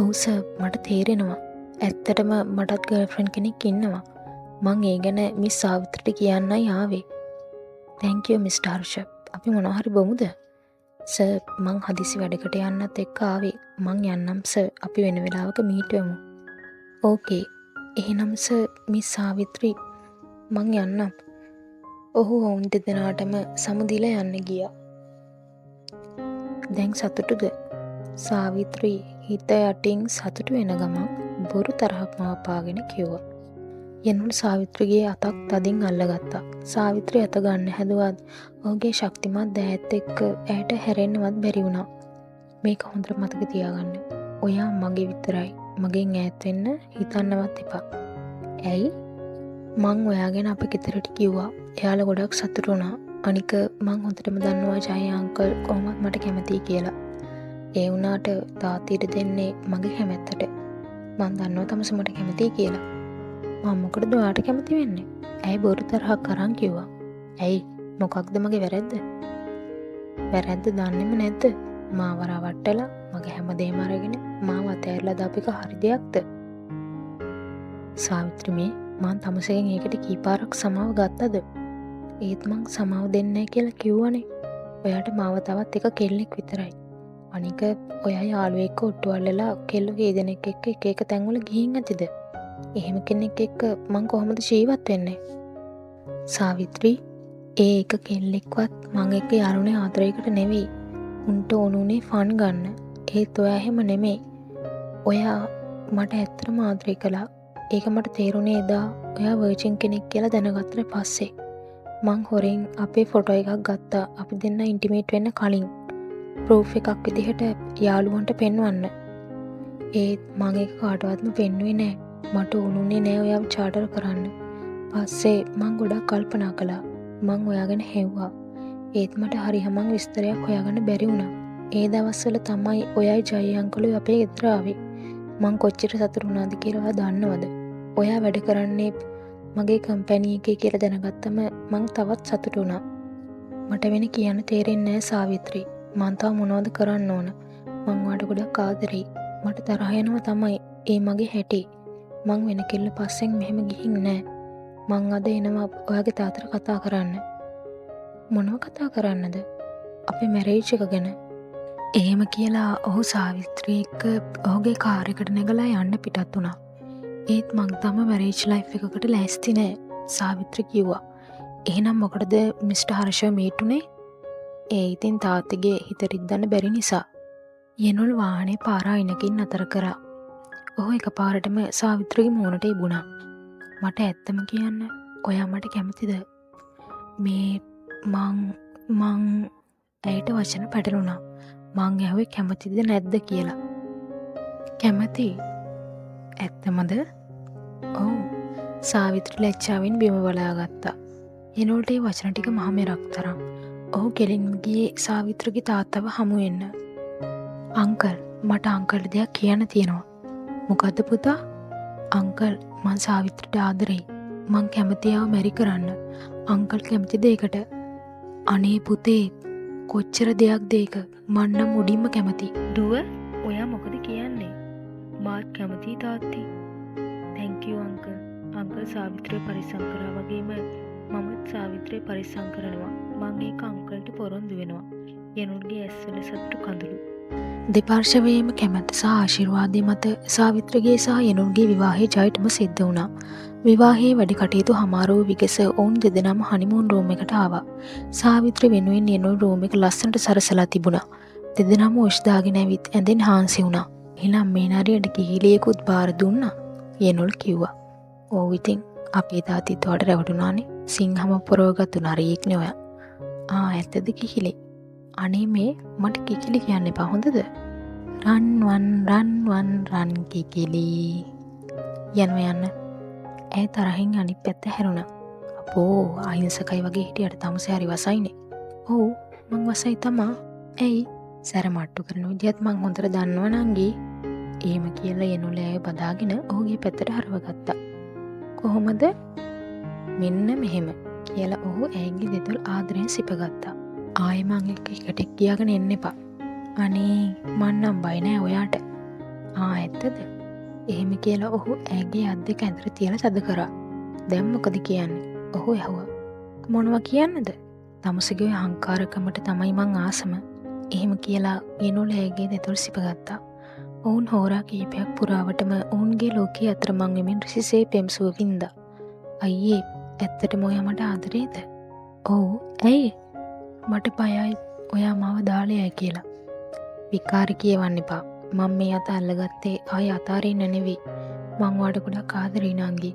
ඔව් සර්, මට තේරෙනවා. ඇත්තටම මටත් ගර්ල්ෆ්‍රෙන්ඩ් කෙනෙක් ඉන්නවා. මං ඒ ගැන මිස් සාවිත්‍රිට කියන්නයි ආවේ. Thank you Mr. Harsha. අපි මොනවා හරි බොමුද? සර් මං හදිසි වැඩකට යන්නත් එක්ක ආවේ. මං යන්නම් සර්. අපි වෙන වෙලාවක මීට් වෙමු. ඕකේ. එහෙනම් සර් මිස් සාවිත්‍රි මං යන්නම්. ඔහු ඔවුන් දෙදෙනාටම සමුදීලා යන්න ගියා. දැන් සතුටුද? සාවිත්‍රි හිත යටින් සතුටු වෙන ගමන් බොරු තරහක් මවපාගෙන කිව්වා. යනුල් සාවිත්‍රිගේ අතක් තදින් අල්ලගත්තා. සාවිත්‍රි අත ගන්න හැදුවත් ඔහුගේ ශක්තිමත් දෑත් එක්ක ඇයට හැරෙන්නවත් බැරි වුණා. මේක හොඳට මතක තියාගන්න. ඔයා මගේ විතරයි. මගෙන් ඈත් වෙන්න හිතන්නවත් එපා. ඇයි? මං ඔයා ගැන අපේ ගෙදරට කිව්වා. එයාලා ගොඩක් සතුටු වුණා. අනික මං හොඳටම දන්නවා ජය අංකල් කොහොමත් මට කැමතියි කියලා. ඒ වුණාට තාත්ති ඉඩ දෙන්නේ මගේ කැමැත්තට. මං දන්නවා තමස මට කැමතියි කියලා. මං මොකටද ඔයාට කැමති වෙන්නේ? ඇයි බොරු තරහක් අරන් කිව්වා. ඇයි මොකක්ද මගේ වැරැද්ද? වැරැද්ද දන්නෙම නැද්ද? මාව රවට්ටලා මගේ හැමදේම අරගෙන මාව අතෑරලා දාපු එක හරි දෙයක්ද? සාවිත්‍රි මේ මං තමසගෙන් ඒකට කීපාරක් සමාව ගත්තද? ඒත් මං සමාව දෙන්නේ නැහැ කියලා කිව්වනේ. ඔයාට මාව තවත් එක කෙල්ලෙක් විතරයි. අනික ඔයා යාළුවෙක් එක්ක ඔට්ටු අල්ලලා කෙල්ලෝ කී දෙනෙක් එක්ක එක එක තැන්වල ගිහින් ඇතිද? එහෙම කෙනෙක් එක්ක මං කොහොමද ජීවත් වෙන්නේ? සාවිත්‍රී, ඒ එක කෙල්ලෙක්වත් මං එක්ක යාළුවනේ ආදරයකට නෙවෙයි. උන්ට ඕන උනේ ෆන් ගන්න. ඒත් ඔයා එහෙම නෙමෙයි. ඔයා මට ඇත්තටම ආදරේ කළා. ඒක මට තේරුණේ එදා ඔයා වර්ජින් කෙනෙක් කියලා දැනගත්තට පස්සේ. මං හොරෙන් අපේ ෆොටෝ එකක් ගත්තා අපි දෙන්න ඉන්ටිමේට් වෙන්න කලින්. ප්‍රූෆ් එකක් විදිහට යාළුවන්ට පෙන්වන්න. ඒත් මං ඒක කාටවත්ම පෙන්නුවේ නෑ. මට ඕන උනේ නෑ ඔයාව චාටර් කරන්න. පස්සේ මං ගොඩක් කල්පනා කළා. මං ඔයා ගැන හෙව්වා. ඒත් මට හරි හමන් විස්තරයක් හොයාගන්න බැරි වුණා. ඒ දවස්වල තමයි ඔයයි ජය අංකලුයි අපේ ගෙදර ආවේ. මං කොච්චර සතුටු වුණාද කියලා ඔයා දන්නවද? ඔයා වැඩ කරන්නේ මගේ කම්පැනි එකේ කියලා දැනගත්තම මං තවත් සතුටු වුණා. මට වෙන කියන්න තේරෙන්නේ නෑ සාවිත්‍රී. මං තව මොනවද කරන්න ඕන? මං ඔයාට ගොඩක් ආදරෙයි. මට තරහ යනවා තමයි. ඒ මගේ හැටි. මං වෙන කෙල්ල පස්සෙන් මෙහෙම ගිහින් නෑ. මං අද එනවා ඔයාගේ තාත්තට කතා කරන්න. මොනව කතා කරන්නද? අපේ මැරේජ් එක ගැන. එහෙම කියලා ඔහු සාවිත්‍රී එක්ක ඔහුගේ කාර් එකට නැගලා යන්න පිටත් වුණා. ඒත් මං තාම මැරේජ් ලයිෆ් එකකට ලෑස්ති නෑ, සාවිත්‍රී කිව්වා. එහෙනම් මොකටද මිස්ටර් හර්ෂව මීට් වුණේ? ඒ ඉතින් තාත්තගේ හිත රිද්දන්න බැරි නිසා. යනුල් වාහනේ පාර අයිනකින් නතර කරා. ඔහු එකපාරටම සාවිත්‍රිගේ මූණට ඉබුණා. මට ඇත්තම කියන්න, ඔයා මට කැමතිද? මේ මං මං ඇයට වචන පැටලුණා. මං ඇහුවේ කැමතිද නැද්ද කියලා. කැමති. ඇත්තමද? ඔව්. සාවිත්‍රි ලැජ්ජාවෙන් බිම බලාගත්තා. යනුල්ට ඒ වචන ටික මහ මෙරක් තරම්. ඔහු කෙලින්ම ගියේ සාවිත්‍රිගේ තාත්තව හමු වෙන්න. අංකල්, මට අංකල්ට දෙයක් කියන්න තියෙනවා. මොකද්ද පුතා? අංකල්, මං සාවිත්‍රිට ආදරෙයි. මං කැමති එයාව මැරි කරන්න. අංකල් කැමතිද ඒකට? අනේ පුතේ, කොච්චර දෙයක්ද ඒක? මං නම් උඩින්ම කැමති. දුව, ඔයා මොකද කියන්නේ? මාත් කැමතියි තාත්තී. Thank you uncle. Uncle සාවිත්‍රිව පරිස්සම් කරා වගේම මමත් සාවිත්‍රිව පරිස්සම් කරනවා. මං ඒක අංකල්ට පොරොන්දු වෙනවා. යනුල්ගේ ඇස්වල සතුටු කඳුළු. දෙපාර්ශවයේම කැමැත්ත සහ ආශිර්වාදය මත සාවිත්‍රිගේ සහ යනුල්ගේ විවාහය ජයටම සිද්ධ වුණා. විවාහයේ වැඩ කටයුතු හමාර වූ විගස ඔවුන් දෙදෙනාම හනිමූන් රූම් එකට ආවා. සාවිත්‍රි වෙනුවෙන් යනුල් රූම් එක ලස්සනට සරසලා තිබුණා. දෙදෙනාම උෂ් දාගෙන ඇවිත් ඇඳෙන් හාන්සි වුණා. එහෙනම් මේ නරියට කිහිලියකුත් බාර දුන්නා, යනුල් කිව්වා. ඔව් ඉතින් අපේ තාත්තිත් ඔයාට රැවටුණානේ. සිංහම පොරවගත්තු නරියෙක්නේ ඔයා. ආ ඇත්තද කිහිලි? අනේ මේ මට කිකිලි කියන්න එපා හොඳද? රන් වන් රන් වන් රන් කිකිලි. යනවා යන්න. ඇය තරහින් අනිත් පැත්ත හැරුණා. අපෝ, අහිංසකයි වගේ හිටියට තමුසේ හරි වසයිනේ. ඔව්, මං වසයි තමා. ඇයි? සැර මට්ටු කරන විදියත් මං හොඳට දන්නවා නංගි. එහෙම කියලා යනුල ඇය බදාගෙන ඔහුගේ පැත්තට හරවගත්තා. කොහොමද? මෙන්න මෙහෙම කියලා ඔහු ඇයගේ දෙතොල් ආදරෙන් සිපගත්තා. ආයෙ මං එක්ක එකට කියාගෙන එන්න එපා. අනේ මං නම් බය නෑ ඔයාට. ආ ඇත්තද? එහෙම කියලා ඔහු ඇයගේ අත් දෙක ඇඳට තියලා තද කරා. දැන් මොකද කියන්නේ? ඔහු ඇහුවා. මොනවා කියන්නද? තමුසේගේ ඔය අහංකාරකමට තමයි මං ආසම. එහෙම කියලා යනුල ඇයගේ දෙතොල් සිපගත්තා. ඔවුන් හෝරා කිහිපයක් පුරාවටම ඔවුන්ගේ ලෝකයේ අතරමං වෙමින් රිසිසේ පෙම්සුව වින්දා. අයියේ, ඇත්තටම ඔයා මට ආදරේද? ඔව්. ඇයි? මට බයයි ඔයා මාව දාලා යයි කියලා. විකාර කියවන්න එපා. මං මේ අත අල්ලගත්තේ ආයෙ අතාරින්න නෙවෙයි. මං ඔයාට ගොඩක් ආදරෙයි නංගි.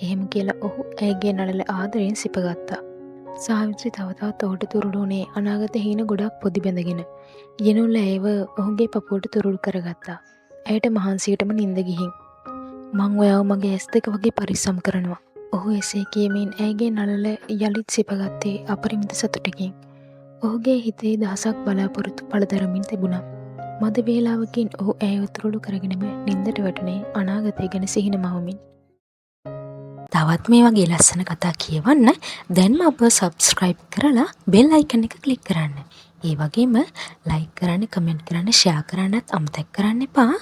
එහෙම කියලා ඔහු ඇයගේ නළල ආදරයෙන් සිපගත්තා. සාවිත්‍රි තව තවත් ඔහුට තුරුළු වුණේ අනාගත හීන ගොඩක් පොදි බැඳගෙන. යනුල් ඇයව ඔහුගේ පපුවට තුරුළු කරගත්තා. ඇයට මහන්සියටම නින්ද ගිහින්. මං ඔයාව මගේ ඇස් දෙක වගේ පරිස්සම් කරනවා. ඔහු එසේ කියමින් ඇයගේ නළල යළිත් සිපගත්තේ අපරිමිත සතුටකින්. ඔහුගේ හිතේ දහසක් බලාපොරොත්තු පළදරමින් තිබුණා. මද වේලාවකින් ඔහු ඇයව තුරුළු කරගෙනම නින්දට වැටුණේ අනාගතය ගැන සිහින මවමින්. තවත් මේ වගේ ලස්සන කතා කියවන්න දැන්ම අපව සබ්ස්ක්‍රයිබ් කරලා බෙල් අයිකන් එක ක්ලික් කරන්න. ඒ වගේම ලයික් කරන්න, කමෙන්ට් කරන්න, ෂෙයා කරන්නත් අමතක කරන්න එපා.